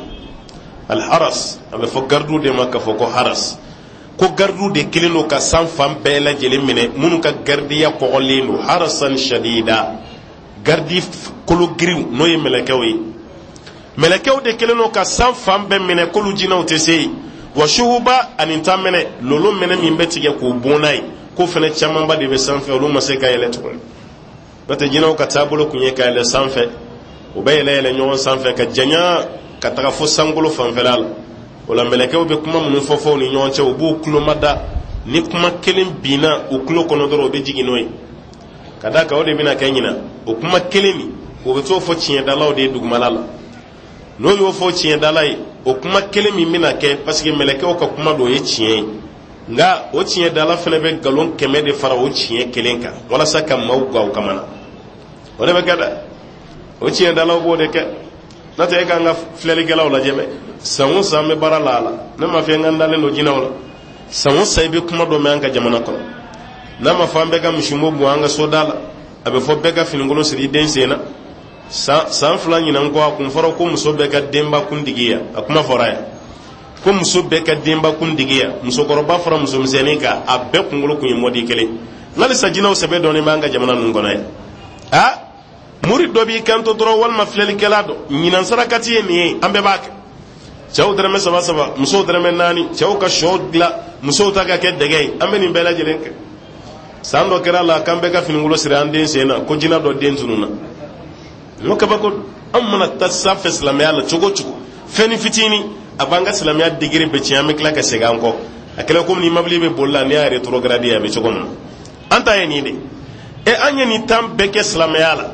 Alharas, a bɛ fɔ garidiw de ma k'a fɔ ko haras, ko garidiw de kelen don ka san fan bɛɛ lajɛlen minɛ, minnu ka garidiya kɔgɔlen don. Harasan shadida, garidi kologiriw, n'o ye mɛlɛkɛw ye, mɛlɛkɛw de kelen don ka san fan bɛɛ minɛ, k'olu jinɛw tɛ se yen. Wa suhuba, ani tamɛnɛ, lolo mɛnɛ min bɛ tigɛ k'o bon n'a ye, k'o fana camanba de bɛ sanfɛ, olu ma se ka yɛlɛ tuguni. N'o tɛ, jinɛw ka taabolo kun ye ka yɛlɛ sanfɛ, u bɛ yɛlɛ yɛlɛ ɲɔgɔn sanfɛ ka janya ka taga fo sankolo fanfɛla la. O la, mɛlɛkɛw bɛ kuma minnu fɔ fɔ u ni ɲɔgɔn cɛ, u b'u tulo mada. Ni kuma kelen binna u tulo kɔnɔ dɔrɔn, u bɛ jigin n'o ye. Ka d'a kan, o de bɛna kɛ ɲina, o kuma kelen nin, o bɛ t'o fɔ tiɲɛdalaw de ye dugumala la. N'o y'o fɔ tiɲɛdala ye, o kuma kelen min bɛna kɛ, parce que mɛlɛkɛw ka kuma don, o ye tiɲɛ ye, nka o tiɲɛdala fana bɛ nkalon 100 de fara o tiɲɛ kelen kan walasa ka maaw gan u kamana. O de bɛ kɛ dɛ, o tiɲɛdalaw b'o de kɛ. N'o tɛ, e k'an ka filɛlikɛlaw lajɛ bɛ, san o san an bɛ baara la a la. Ne m'a fɔ n ka dalen don jinɛw la. San o san, i bɛ kuma dɔ mɛn an ka jamana kɔnɔ. N'a ma fɔ an bɛɛ ka misibo bɔn an ka soda la, a bɛ fɔ bɛɛ ka finikolon siri i den sen na. San 2 ɲinan kɔ, a kun fɔra ko muso bɛɛ ka denba kuntigi yan. A kuma fɔra yan ko muso bɛɛ ka denba kuntigi yan, musokɔrɔba fara musomisɛnnin kan, a bɛɛ kunkolo kun ye mɔdi kelen. Halisa jinɛw sɛbɛ dɔɔnin b'an ka jamana ninnu kɔnɔ yan. A mori dɔ b'i kanto dɔrɔn, walima filɛlikɛla dɔ, ɲinan sarakati ye nin ye, an bɛɛ b'a kɛ. Cɛw dɛrɛmɛ saba saba, musow dɛrɛmɛ naani, cɛw ka sɔ dilan, musow ta ka kɛ dɛgɛ ye, an bɛ nin bɛɛ lajɛlen kɛ. San dɔ kɛra la k'an bɛɛ ka finikolon siri an den sen na, ko jinɛ dɔ den tununna. N'o kabako, an mana taa sanfɛ silamɛya la cogo o cogo, fɛnni fitinin a b'an ka silamɛya degré bɛɛ tiɲɛ, an bɛ tila ka segin an kɔ. A kɛlen komi ni mobili bɛ boli la, n'i y'a rétrogradé, a bɛ cogo min na, an ta ye nin de e. An ye nin tan bɛɛ kɛ silamɛya la,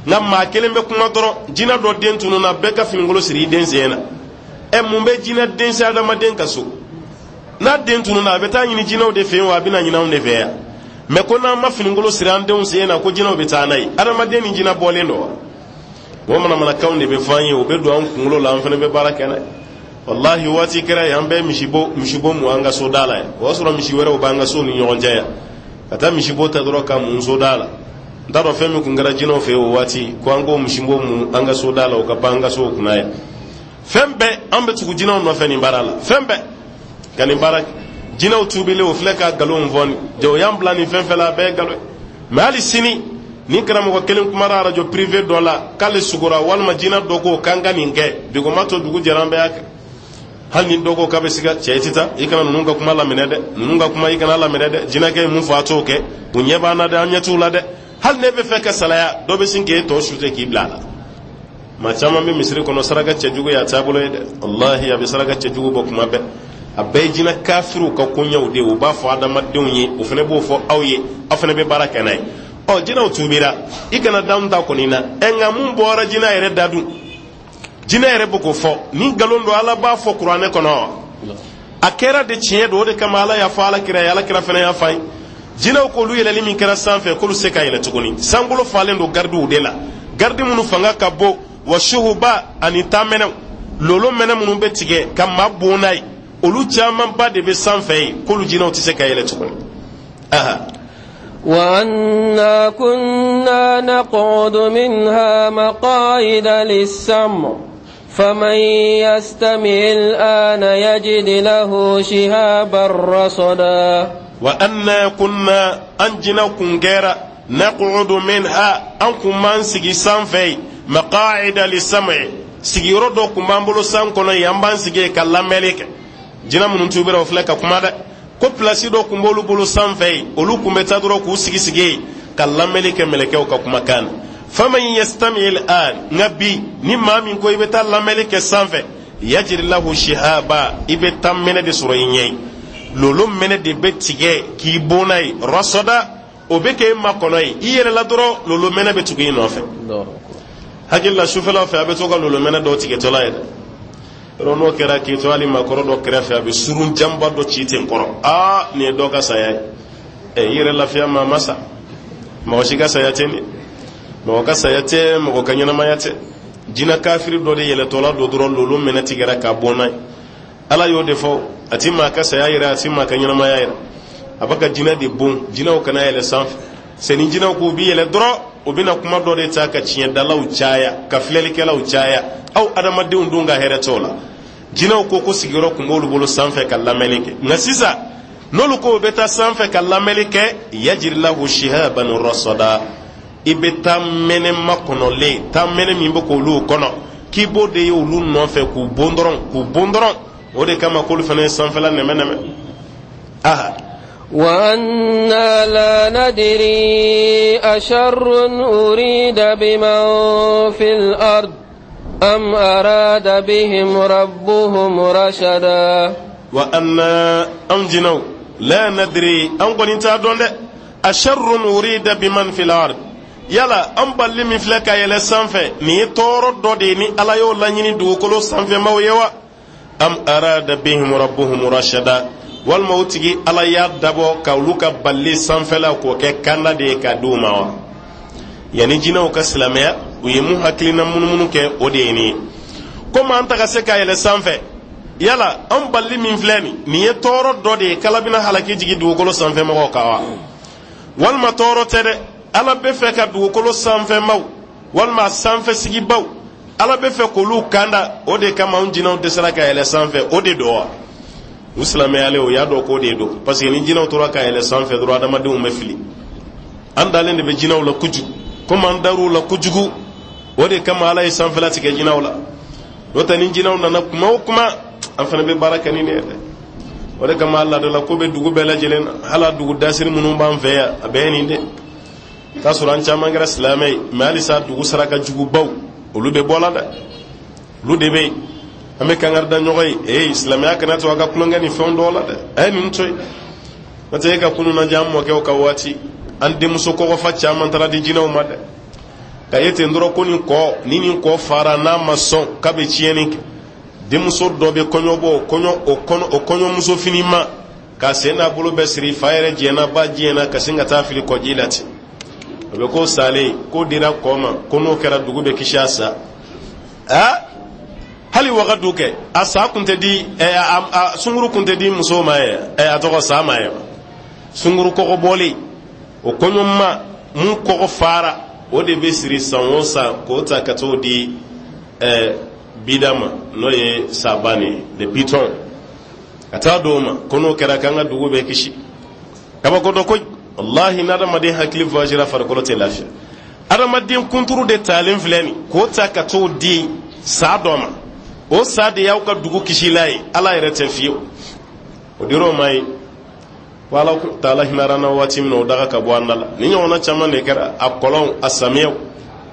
nka maa kelen bɛ kuma dɔrɔn, jinɛ dɔ den tununna, bɛɛ ka finikolon siri i den sen na. Ɛ, mun bɛ jinɛ den se adamaden ka so? N'a den tununna, a bɛ taa ɲini jinɛw de fɛ yen wa, a bɛ na ɲini anw de fɛ yan? Mɛ ko n'an ma finikolon siri an denw sen na, ko jinɛw bɛ taa n'a ye. Adamaden ni jinɛ bɔlen don wa? O manamanakanw de bɛ fɔ an ye, o bɛ don an kunkolo la, an fana bɛ baara kɛ n'a ye. Walahi, waati kɛra yen, an bɛɛ misibo mun an ka so da la yan. O y'a sɔrɔ misi wɛrɛw b'an ka so ni ɲɔgɔn cɛ yan, ka taa misibo ta dɔrɔn ka mun so da la. N t'a dɔn fɛn min kun kɛra jinɛw fɛ yen o waati, ko an k'o misibo mun an ka so da la, o ka ban an ka so kunna yan. Fɛn bɛɛ, an bɛ tugu jinɛw nɔfɛ nin baara la, fɛn bɛɛ ka nin baara. Jinɛw tuubilen, o filɛ ka nkalon fɔ nin jɛ, o y'an bila nin fɛn fɛn la, a bɛɛ ye nkalon ye. Mɛ hali sini, ni karamɔgɔ kelen kumara arajo privé dɔ la k'ale sugora, walima jinɛ dɔ ko k'an ka nin kɛ, bigoma to dugu jɛra, an bɛɛ y'a kɛ. Hali ni dɔ ko k'a bɛ siga, cɛ, i tɛ taa, i kana ninnu ka kuma laminɛ dɛ, ninnu ka kuma, i kana laminɛ dɛ, jinɛkɛ ye mun fɔ, a t'o kɛ, u ɲɛ b'an na dɛ, an ɲɛ t'u la dɛ. Hali n'e bɛ fɛ ka salaya, dɔ bɛ sin k'e tɔ sute k'i bila a la. Maa caman bɛ misiri kɔnɔ, saraka cɛjugu y'a taabolo ye dɛ. Walahi, a bɛ saraka cɛjugu bɔ kuma bɛɛ. A bɛɛ ye jinɛ kafiriw ka koɲɛw de ye. U b'a fɔ adamadenw ye, o fana b'o fɔ aw ye, aw fana bɛ baara kɛ n'a ye. Ɔ, jinɛw tuubira, i kana d'anw ta kɔni na. Ɛ, nka mun bɔra jinɛ yɛrɛ da dun? Jinɛ yɛrɛ bɛ k'o fɔ ni nkalon don, Ala b'a fɔ kuranɛ kɔnɔ. A kɛra de, tiɲɛ don. O de kama Ala y'a fɔ Ala kira ye, Ala kira fana y'a fɔ an ye. Jinɛw k'olu yɛlɛli min kɛra sanfɛ, k'olu se ka yɛlɛ tuguni. Sankolo falen don garidiw de la, garidi minnu fanga ka bon. Wa suhuba, ani taamɛnɛw, lolo mɛnɛ minnu bɛ tigɛ ka maa bon n'a ye, olu camanba de bɛ sanfɛ yen, k'olu jinɛw tɛ se ka yɛlɛ tuguni. وأنا كنا نقعد منها مقاعد للسمع فمن يستمع الآن يجد له شهابا رصدا. وأنا كنا, an jinɛw kun kɛra, نقعد منها, an kun b'an sigi sanfɛ, مقاعد للسمع, sigiyɔrɔ dɔ kun b'an bolo san kɔnɔ yen, an b'an sigi ka lamɛnni kɛ. Jinɛ minnu tubira, o filɛ ka kuma dɛ, ko pilasi dɔ kun b'olu bolo sanfɛ yen, olu kun bɛ taa dɔrɔn k'u sigi sigi yen ka lamɛnni kɛ mɛlɛkɛw ka kumakan na. فمن يستمع الآن, nka bi, ni maa min ko i bɛ taa lamɛnni kɛ sanfɛ, يجد له شهابا, i bɛ taa mɛnɛ de sɔrɔ i ɲɛ ye, lolo mɛnɛ de bɛ tigɛ k'i bon n'a ye, رصدا, o bɛ k'e makɔnɔ ye. I yɛlɛla dɔrɔn, lolo mɛnɛ bɛ tugu i nɔfɛ. Hakili la, sufɛlaw fɛ, a bɛ to ka lolo mɛnɛ dɔw tigɛtɔla ye dɛ. Yɔrɔ n'o kɛra k'i to hali maakɔrɔ dɔ kɛrɛfɛ, a bɛ surun janba dɔ ci ten kɔrɔ. Aa, nin ye dɔ ka saya ye. Ɛ, i yɛrɛ lafiya, maa ma sa, mɔgɔ si ka saya tɛ nin, mɔgɔ ka saya tɛ, mɔgɔ ka ɲɛnamaya tɛ. Jinɛ kafiri dɔ de yɛlɛtɔla don dɔrɔn, lolo mɛnɛ tigɛra k'a bɔn n'a ye. Ala y'o de fɔ. A ti maa ka saya yira, a ti maa ka ɲɛnamaya yira. A bɛ ka jinɛ de bon, jinɛw kana yɛlɛ sanfɛ. Sani jinɛw k'u bi yɛlɛ dɔrɔn, u bɛna kuma dɔ de ta ka tiɲɛdalaw caya, ka filɛlikɛlaw caya. Aw adamadenw dun ka hɛrɛ t'o la. Jinɛw ko ko sigiyɔrɔ tun b'olu bolo sanfɛ ka lamɛnni kɛ, nka sisan n'olu ko u bɛ taa sanfɛ ka lamɛnni kɛ, yajid lahu shihaban rasada, i bɛ taa mɛnɛ makɔnɔlen, taa mɛnɛ min bɛ k'olu kɔnɔ, k'i b'o de ye olu nɔfɛ k'u bon dɔrɔn, k'u bon dɔrɔn. O de kama k'olu fana ye sanfɛla nɛmɛ nɛmɛ. Aha. وأنا لا ندري أشر أريد بمن في الأرض أم أراد بهم ربهم رشدا. وأنا an jinɛw لا ندري, an kɔni t'a dɔn dɛ, أشر أريد بمن في الأرض, yala an balili min filɛ ka yɛlɛ sanfɛ, nin ye tɔɔrɔ dɔ de ye ni Ala y'o laɲini dugukolo sanfɛmaw ye wa, أم أراد بهم ربهم رشدا, walima o tigi Ala y'a dabɔ ka olu ka balili sanfɛla k'o kɛ kanda de ye k'a d'u ma wa? Yanni jinɛw ka silamɛya, u ye mun hakilina munumunu kɛ, o de ye nin ye. Komi an ta ka se ka yɛlɛ sanfɛ, yala an balili min filɛ nin, nin ye tɔɔrɔ dɔ de ye k'Ala bɛna halaki jigin dugukolo sanfɛmɔgɔw kan wa, walima tɔɔrɔ tɛ dɛ, Ala bɛ fɛ ka dugukolo sanfɛmaw walima sanfɛsigibaw, Ala bɛ fɛ k'olu kanda, o de kama anw jinɛw dɛsɛra ka yɛlɛ sanfɛ, o de don wa? U silamɛyalen, o y'a dɔn k'o de don, parce que ni jinɛw tora ka yɛlɛ sanfɛ dɔrɔn, adamadenw bɛ fili. An dalen de bɛ jinɛw la kojugu. Komi an dar'u la kojugu, o de kama Ala ye sanfɛla tigɛ jinɛw la. N'o tɛ, ni jinɛw nana kuma o kuma, an fana bɛ baara kɛ ni nin ye dɛ. O de kama laadala ko bɛ dugu bɛɛ lajɛlen na, hali a dugu dasiri minnu b'an fɛ yan, a bɛɛ ye nin de. K'a sɔrɔ an caman kɛra silamɛ ye, mɛ halisa dugu saraka jugubaw, olu bɛ bɔ la dɛ, olu de bɛ yen. An bɛ kankari da ɲɔgɔn ye: ee, silamɛya kana to a ka tulonkɛ ni fɛn dɔw la dɛ, a ye ninnu to yen. N'o tɛ, e ka kunun lajɛ, an mɔkɛw ka waati, an denmuso kɔgɔfa caman taara di jinɛw ma dɛ, ka ye ten dɔrɔn ko nin kɔ ni nin kɔ fara, n'a ma sɔn k'a bɛ tiɲɛni kɛ. Denmuso dɔ bɛ kɔɲɔ bɔ, o kɔɲɔ o kɔnɔ o kɔɲɔmuso fini ma k'a sen n'a bolo bɛɛ siri, fa yɛrɛ jɛnna, ba jɛnna, ka sin ka taa fili kɔji la ten. O bɛ ko salen k'o dira kɔ ma, ko n'o kɛra dugu bɛ kisi a sa. Aa, hali wagadu kɛ, a sa kun tɛ di ɛ, a sunguru kun tɛ di musow ma yɛ, ɛ, a tɔgɔ sa ma yɛ, sunguru kɔgɔ bɔlen o kɔɲɔma mun kɔgɔ fara, o de bɛ siri san o san k'o ta ka t'o di bida ma, n'o ye saban ye, de python, ka taa d'o ma, ko n'o kɛra k'an ka dugu bɛ kisi. Kabako dɔ koyi, walahi, n'adamaden hakili voyagera, farikolo tɛ lafiya. Adamaden kunturu de talen filɛ nin, k'o ta ka t'o di sa dɔ ma, o sa de y'aw ka dugu kisila ye. Ala yɛrɛ tɛ fiyewu, o dir'o ma ye ko Ala taala hinɛra na waati min na, o daga ka bɔ an da la. Ni ɲɔgɔnna caman de kɛra, a kɔlɔnw, a samiyaw,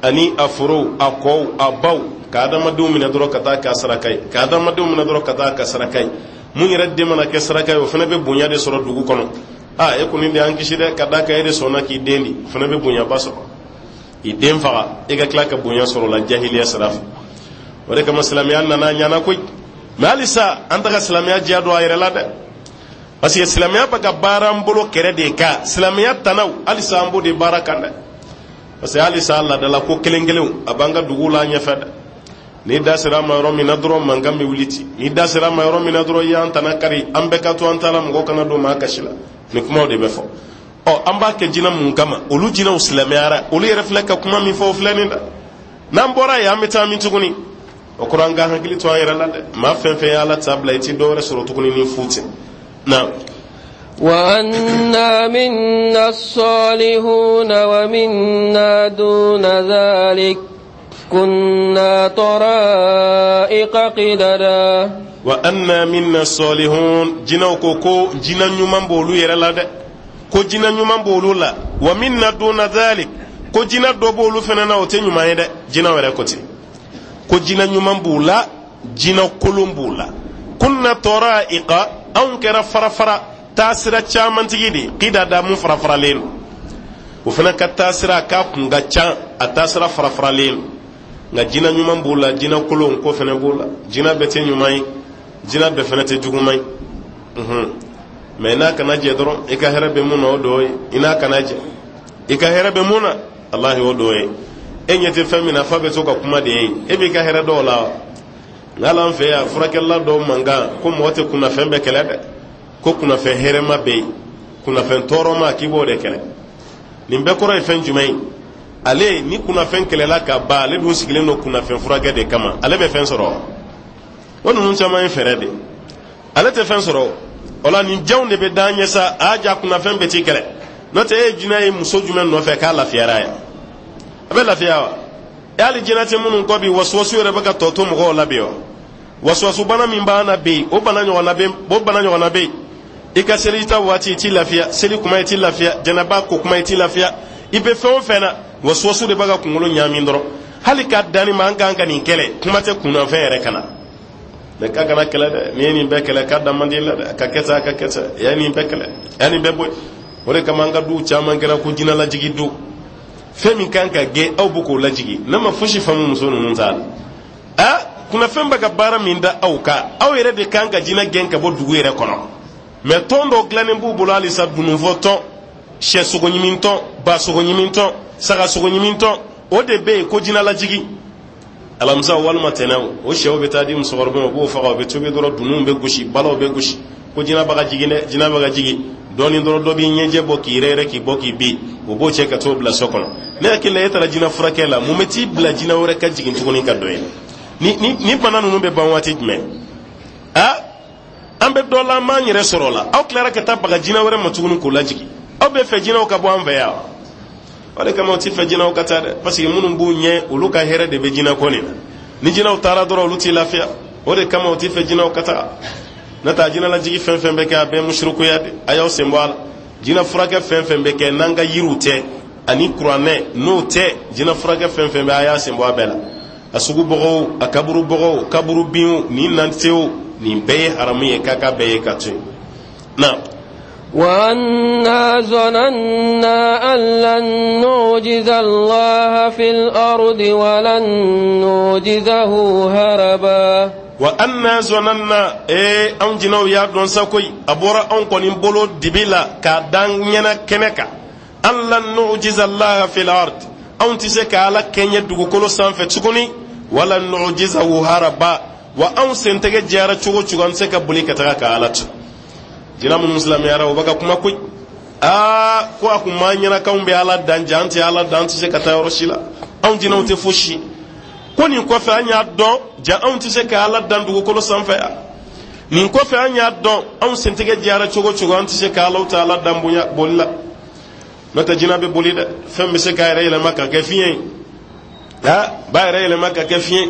ani a forow, a kɔw, a baw, ka adamadenw minɛ dɔrɔn ka taa k'a saraka ye, ka adamadenw minɛ dɔrɔn ka taa k'a saraka ye. Mun yɛrɛ den mana kɛ saraka ye, o fana bɛ bonya de sɔrɔ dugu kɔnɔ. Aa, e kɔni de y'an kisi dɛ, ka d'a kan e de sɔnna k'i den di. O fana bɛ bonyaba sɔrɔ. I den faga, e ka tila ka bonya sɔrɔ o la jahiliya sira fɛ. O de kama silamɛya nana ɲana koyi. Mɛ halisa an ta ka silamɛya diya don a yɛrɛ la dɛ, parce que silamɛya bɛ ka baara an bolo kɛrɛ de kan. Silamɛya tanaw, halisa an b'o de baara kan dɛ, parce que halisa laadala ko kelen kelenw, a b'an ka duguw la ɲɛfɛ dɛ. N'i da sera a ma yɔrɔ min na dɔrɔn, mankan bɛ wuli ten. N'i da sera a ma yɔrɔ min na dɔrɔn, i y'an tana kari, an bɛɛ ka to an ta la, mɔgɔ kana don maa kasi la. Nin kumaw de bɛ fɔ. Ɔ, an b'a kɛ jinɛ mun kama? Olu jinɛw silamɛyara, olu yɛrɛ filɛ ka kuma min fɔ, o filɛ nin dɛ. N'an bɔra yen, an bɛ taa min tuguni? O kɔrɔ, an ka hakili to an yɛrɛ la dɛ. Maa fɛn fɛn ye Ala ta bila, i ti dɔwɛrɛ sɔrɔ tuguni ni fu tɛ na. وأنا منا الصالحون ومنا دون ذلك كنا طرائق قددا. وأنا منا الصالحون, jinɛw ko ko jinɛ ɲuman b'olu yɛrɛ la dɛ, ko jinɛ ɲuman b'olu la. ومنا دون ذلك, ko jinɛ dɔ b'olu fana na, o tɛ ɲuman ye dɛ. Jinɛw yɛrɛ ko ten ko jinɛ ɲuman b'u la, jinɛ kolon b'u la. كنا طرائق, anw kɛra farafara taasira camantigi de, قددا, mun farafaralen don. O fana ka taasira k'a kun ka ca, a taasira farafaralen don. Nka jinɛ ɲuman b'u la, jinɛ kolon ko fana b'u la. Jinɛ bɛɛ tɛ ɲuman ye, jinɛ bɛɛ fana tɛ juguman ye. Mɛ n'a kana jɛ dɔrɔn, i ka hɛrɛ bɛ mun na, o dɔ ye. I n'a kana jɛ, i ka hɛrɛ bɛ mun na, alahi, o dɔ ye. E ɲɛ tɛ fɛn min na, fa bɛ to ka kuma de ye, e b'i ka hɛrɛ dɔw la wa? Nka hali an fɛ yan furakɛlila dɔw mankan ko mɔgɔ tɛ kunnafɛn bɛɛ kɛlɛ dɛ, ko kunnafɛn hɛrɛma bɛ yen, kunnafɛn tɔɔrɔma k'i b'o de kɛlɛ. Nin bɛɛ kɔrɔ ye fɛn jumɛn ye? Ale ni kunnafɛn kɛlɛla ka ban, ale dun sigilen don kunnafɛn furakɛ de kama, ale bɛ fɛn sɔrɔ. O ninnu caman ye fɛɛrɛ de, ale tɛ fɛn sɔrɔ. O la nin janw de bɛ d'an ɲɛ sa, a ja kunnafɛn bɛɛ t'i kɛlɛ. N'o tɛ e ye jinɛ ye muso jumɛn nɔfɛ k'a lafiyara yan? A bɛ lafiya wa? E hali jinɛ tɛ minnu kɔ bi, wasuwasu yɛrɛ bɛ ka tɔ to mɔgɔw la bi wa. Wasuwasu bana min b'an na bi, o bana ɲɔgɔnna bɛ, o bana ɲɔgɔnna bɛ yen. I ka seli ta waati i t'i lafiya, seli kuma i t'i lafiya, janaba ko kuma i t'i lafiya, i bɛ fɛn o fɛn na, wasuwasu de b'a ka kunkolo ɲaami dɔrɔn. Hali ka danni ma an kan ka nin kɛlɛ, kuma tɛ kunnafɛn yɛrɛ kana mɛ k'a kana kɛlɛ dɛ. N'i ye nin bɛɛ kɛlɛ k'a da man di la dɛ, a ka kɛ tan, a ka kɛ tan, i ye nin bɛɛ kɛlɛ, i ye nin bɛɛ bɔ yen. O de kama an ka duw caman kɛra ko jinɛ lajigi du. Fɛn min kan ka gɛn, aw bɛ k'o lajigi. Ne ma fosi faamu muso ninnu ta la. A kunnafɛn bɛ ka baara min da aw kan, aw yɛrɛ de kan ka jinɛ gɛn ka bɔ dugu yɛrɛ kɔnɔ. Mɛ tɔn dɔw dilannen b'u bolo halisa, dununfɔ tɔn, sɛ sogo ɲimi tɔn, ba sogo ɲimi tɔn, saga sogo ɲimi tɔn, o de bɛ yen ko jinɛ lajigi. Alamisa walima tɛnɛn, o sɛw bɛ taa di musokɔrɔba ma, u b'o faga, u bɛ tobi dɔrɔn, dununw bɛ gosi, balaw bɛ gosi, ko jinɛ bɛ ka jigin dɛ, jinɛ bɛ ka jigin. Dɔɔnin dɔrɔn dɔ b'i ɲɛjɛ bɔ k'i yɛrɛ yɛrɛ k'i bɔ k'i bin, o b'o cɛ ka t'o bila so kɔnɔ. Ne hakili la e taara jinɛ furakɛ la, mun bɛ t'i bila jinɛ wɛrɛ ka jigin tuguni ka don yen? Ni ni ni bana ninnu bɛ ban waati jumɛn? A an bɛ dɔ la, an b'an yɛrɛ sɔrɔ o la. Aw tilara ka taa baga jinɛ wɛrɛ ma tuguni k'o lajigin. Aw bɛ fɛ jinɛw ka bɔ an fɛ yan wa? O de kama u ti fɛ jinɛw ka taa dɛ, parce que minnu b'u ɲɛ, olu ka hɛrɛ de bɛ jinɛ ko nin na. Ni jinɛw taara dɔrɔn, olu t'i lafiya. O de kama u ti fɛ jinɛw ka taa. N'o tɛ a jinɛ lajigi fɛn fɛn bɛ kɛ, a bɛɛ musurukuya de. A y'aw sen bɔ a la. Jinɛ furakɛ fɛn fɛn bɛ kɛ n'an ka yiriw tɛ ani kuranɛ n'o tɛ, jinɛ furakɛ fɛn fɛn bɛ, a y'a sen bɔ a bɛɛ la. A sugu bɔgɔw, a kaburu bɔgɔw, kaburu binw, nin nantew, nin bɛɛ ye haramu ye, k'a ka bɛɛ ye ka to yen na. وأنا ظننا أن لن نعجز الله في الأرض ولن نعجزه هربا. Wa anna zananna, ee anw jinɛw y'a dɔn sa koyi, a bɔra anw kɔni bolo dibi la k'a dan ɲɛna kɛnɛ kan, an lan nujiza allaha fil ard, anw tɛ se ka Ala kɛɲɛ dugukolo sanfɛ tuguni, wala nujizahu haraba, wa anw sentɛgɛ jɛra cogo cogo, an tɛ se ka boli ka taga ka Ala to. Jinɛ minnu silamɛyara, o bɛ ka kuma koyi. Aa ko a kun m'an ɲɛna k'anw bɛ Ala dan, ja an tɛ Ala dan, an tɛ se ka taa yɔrɔ si la, anw jinɛw tɛ fosi ko. Nin kɔfɛ an y'a dɔn ja anw tɛ se ka Ala dan dugukolo sanfɛ yan. Nin kɔfɛ an y'a dɔn anw sentigɛ jɛra cogo cogo, an tɛ se ka Ala ta Ala dan bonya boli la. N'o tɛ jinɛ bɛ boli dɛ. Fɛn bɛ se k'a yɛrɛ yɛlɛma ka kɛ fiɲɛ ye, a b'a yɛrɛ yɛlɛma ka kɛ fiɲɛ,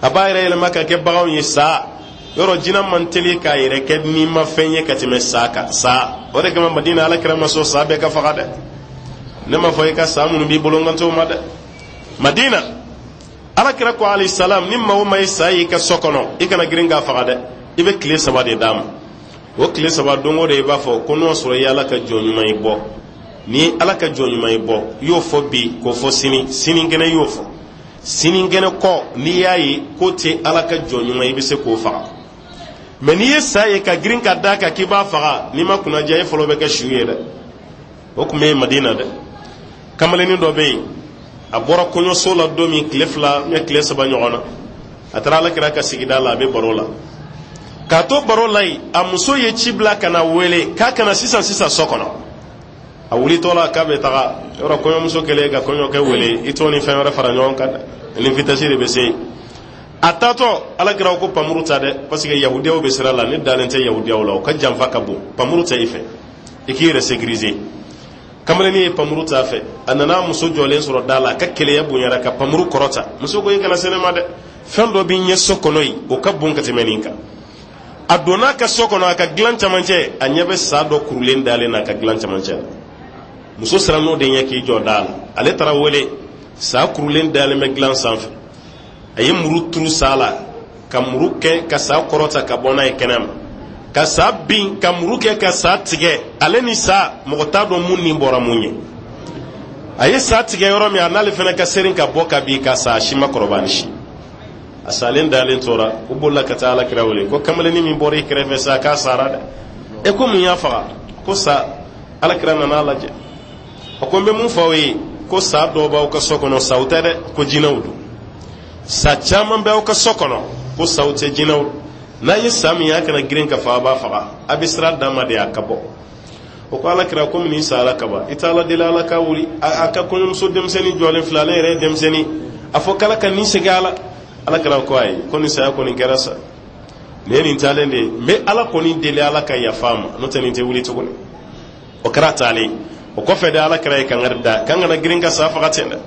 a b'a yɛrɛ yɛlɛma ka kɛ baganw ye. Sa yɔrɔ jinɛ man teli k'a yɛrɛ kɛ n'i ma fɛn ye ka tɛmɛ sa kan. Sa o de kama Madina Ala kira ma sɔn sa bɛɛ ka faga dɛ. Ne ma fɔ i ka sa minnu b'i bolo n kan t'o ma dɛ. Madina Ala kira ko alayhi salam, ni maa o maa ye sa y'i ka so kɔnɔ, i kana girin k'a faga dɛ, i bɛ tile 3 de d'a ma. O tile 3, don o don i b'a fɔ ko n'o sɔrɔ i ye Ala ka jɔn ɲuman ye bɔ, ni Ala ka jɔn ɲuman ye bɔ, i y'o fɔ bi k'o fɔ sini, sinikɛnɛ i y'o fɔ, sinikɛnɛ kɔ n'i y'a ye k'o tɛ Ala ka jɔn ɲuman ye, i bɛ se k'o faga. Mɛ n'i ye sa ye ka girin ka d'a kan k'i b'a faga, n'i ma kunnaja, e fɔlɔ bɛ kɛ su ye dɛ. O tun bɛ yen Madina dɛ. Kamalennin dɔ bɛ yen, a bɔra kɔɲɔso la don min, tile 2 mɛ tile 3 ɲɔgɔn na, a taara Ala kira ka sigida la, a bɛ baro la. K'a to baro la yen, a muso ye ci bila ka na wele k'a kana sisan sisan so kɔnɔ. A wulitɔ la k'a bɛ taga yɔrɔ, kɔɲɔmuso kɛlen ka kɔɲɔkɛ wele, i t'o ni fɛn wɛrɛ fara ɲɔgɔn kan dɛ, ni vitesse de bɛ se yen. A taatɔ, Ala kira ko pamuru ta dɛ, parce que yahudiyaw bɛ sira la, ne dalen tɛ yahudiyaw la, o ka janfa ka bon, pamuru ta i fɛ, i k'i yɛrɛ sécuriser. Kamalennin ye pamuru ta fɛ, a nana muso jɔlen sɔrɔ da la, a ka keleya bonyara ka pamuru kɔrɔta. Muso ko i kana se ne ma dɛ, fɛn dɔ b'i ɲɛ so kɔnɔ yen, o ka bon ka tɛmɛ nin kan. A donna a ka so kɔnɔ, a ka dilan camancɛ, a ɲɛ bɛ sa dɔ kurulen dalen na a ka dilan camancɛ la. Muso siran n'o de ɲɛ k'i jɔ da la. Ale taara wele, sa kurulen dalen bɛ dilan sanfɛ. A ye muru turu sa la, ka muru kɛ ka sa kɔrɔta ka bɔ n'a ye kɛnɛ ma, ka sa bin, ka muru kɛ ka sa tigɛ. Ale ni sa, mɔgɔ t'a dɔn mun nin bɔra mun ye. A ye sa tigɛ yɔrɔ min, a n'ale fana ka seri ka bɔ ka bin ka sa. A si ma kɔrɔba ni si, a salen dalen tora. U bolila ka taa Ala kira wele ko kamalennin min bɔra i kɛrɛfɛ sa, k'a sara dɛ. E ko mun y'a faga? Ko sa. Ala kira nana a lajɛ, a ko n bɛ mun fɔ aw ye? Ko sa dɔw b'aw ka so kɔnɔ, saw tɛ dɛ, ko jinɛw don. Sa caman bɛ aw ka so kɔnɔ. Ko saw tɛ jinɛw. N'a ye sa min ye, a kana girin ka fɔ a b'a faga, a bɛ sira d'a ma de a ka bɔ. O ko ala kira, komi nin sara kaban, i tɛ Ala deli Ala ka wuli a ka kɔɲɔmuso denmisɛnnin jɔlen filɛ, ale yɛrɛ ye denmisɛnnin, a fɔ k'Ala ka nin segin a la. Ala kira ko ayi, ko nin saya kɔni kɛra sa, nin ye nin taalen de ye. N bɛ Ala kɔni deli Ala ka yafa a ma, n'o tɛ nin tɛ wuli tuguni. O kɛra taalen. O kɔfɛ de, ala kira ye kangari da k'an kana girin ka sa faga ten dɛ.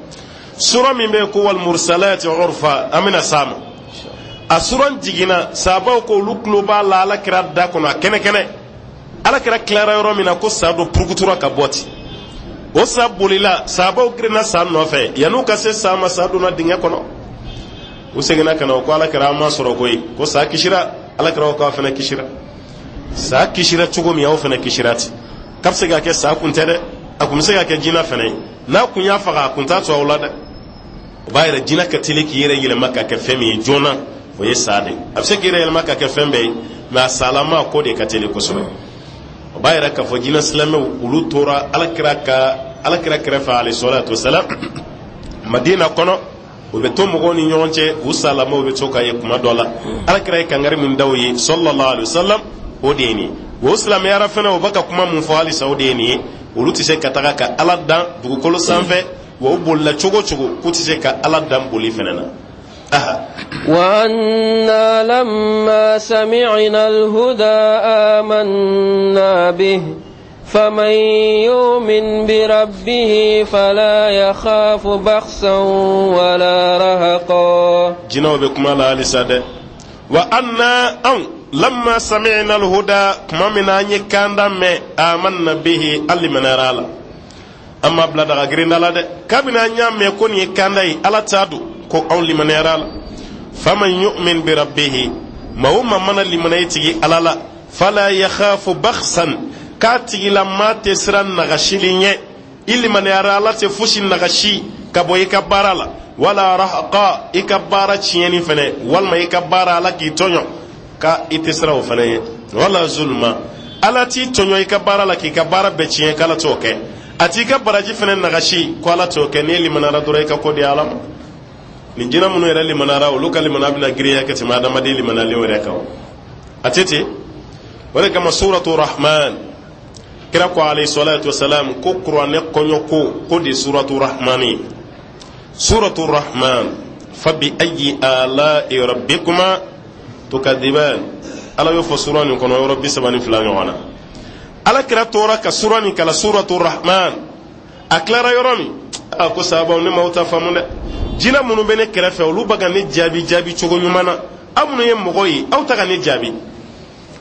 Sura min bɛ yen ko wal mursalati urfa, an bɛna s'a ma. A sura jiginna, sabaw ko olu tulo b'a la ala kira da kɔnɔ a kɛnɛ kɛnɛ. Ala kira tilara yɔrɔ min na ko sa dɔ purukutura ka bɔ ten, o sa bolila, sabaw girinna sa nɔfɛ. Yan'u ka se sa ma, sa donna dingɛ kɔnɔ. U seginna ka na, o ko ala kira, an ma sɔrɔ koyi, ko sa kisira. Ala kira ko k'aw fana kisira. Sa kisira cogo min, aw fana kisira ten. K'a bɛ se ka kɛ sa kun tɛ dɛ, a kun bɛ se ka kɛ jinɛ fana ye. N'a kun y'a faga, a kun t'a to aw la dɛ. O b'a yɛrɛ jinɛ ka teli k'i yɛrɛ yɛlɛma ka kɛ fɛn min ye joona, o ye sa de ye. A bɛ se k'i yɛrɛ yɛlɛma ka kɛ fɛn bɛɛ ye, mɛ a salama ko de ka teli kosɛbɛ. O b'a yɛrɛ k'a fɔ jinɛ silamɛw, olu tora alakira kɛrɛfɛ alayhi salatu wasalam Madina kɔnɔ. U bɛ to mɔgɔw ni ɲɔgɔn cɛ, u salamaw bɛ to ka ye kuma dɔ la. Alakira ye kangari min da u ye sallallahu alaihi wasallam, o de ye nin ye. O silamɛyara fana, o bɛ ka kuma mun fɔ halisa, o de ye nin ye. Olu tɛ se ka taga ka Ala dan dugukolo sanfɛ, wa u bolila cogo cogo, k'u tɛ se ka Ala dan boli fana na. وأنا لما سمعنا الهدى آمنا به فمن يؤمن بربه فلا يخاف بخسا ولا رهقا. Jinɛw bɛ kuma la halisa dɛ. Wa anna, anw, lamma sami'na alhuda, tuma min na an ye kanda mɛn, amanna bihi, an limaniyara a la. An ma bila daga girinda la dɛ. Kabini an y'a mɛn ko nin ye kanda ye, Ala t'a don ko anw limaniyara a la. Faman yu'min bi rabbihi, maa o maa mana limaniya i tigi Ala la, fala yakhafu bakhsan, k'a tigilama tɛ siran nagasili ɲɛ. I limaniyara Ala tɛ fosi nagasi ka bɔ i ka baara la, wala rahaqa, i ka baara tiɲɛni fɛnɛ, walima i ka baara Ala k'i tɔɲɔ, ka i tɛ siran o fɛnɛ ye. Wala zulma, Ala t'i tɔɲɔ i ka baara la k'i ka baara bɛɛ tiɲɛ, k'Ala t'o kɛ. A t'i ka baraji fɛnɛ nagasi, ko Ala t'o kɛ. N'i limaniyara dɔrɔn, i ka ko di Ala ma. Nin jinɛ minnu yɛrɛ limaniyara, olu ka limaniya bɛna girinya ka tɛmɛ adamaden limaniyalen yɛrɛ kan. A tɛ ten. O de kama suratu Rahman, kira ko alayhi salatu wasalam ko kuranɛ kɔɲɔ ko de suratu Rahman ye. Suratu Rahman, fabi ayi ala'i rabbikuma tukadiban. Ala y'o fɔ sura nin kɔnɔ yɔrɔ 32 ɲɔgɔn na. Ala kira tora ka sura nin kalan, suratu Rahman. A tilara yɔrɔ min, a ko sahabaw, ne m'aw ta faamu dɛ. Jinɛ minnu bɛ ne kɛrɛfɛ, olu bɛ ka ne jaabi jaabi cogo ɲuman na. Aw minnu ye mɔgɔ ye, aw ta ka ne jaabi.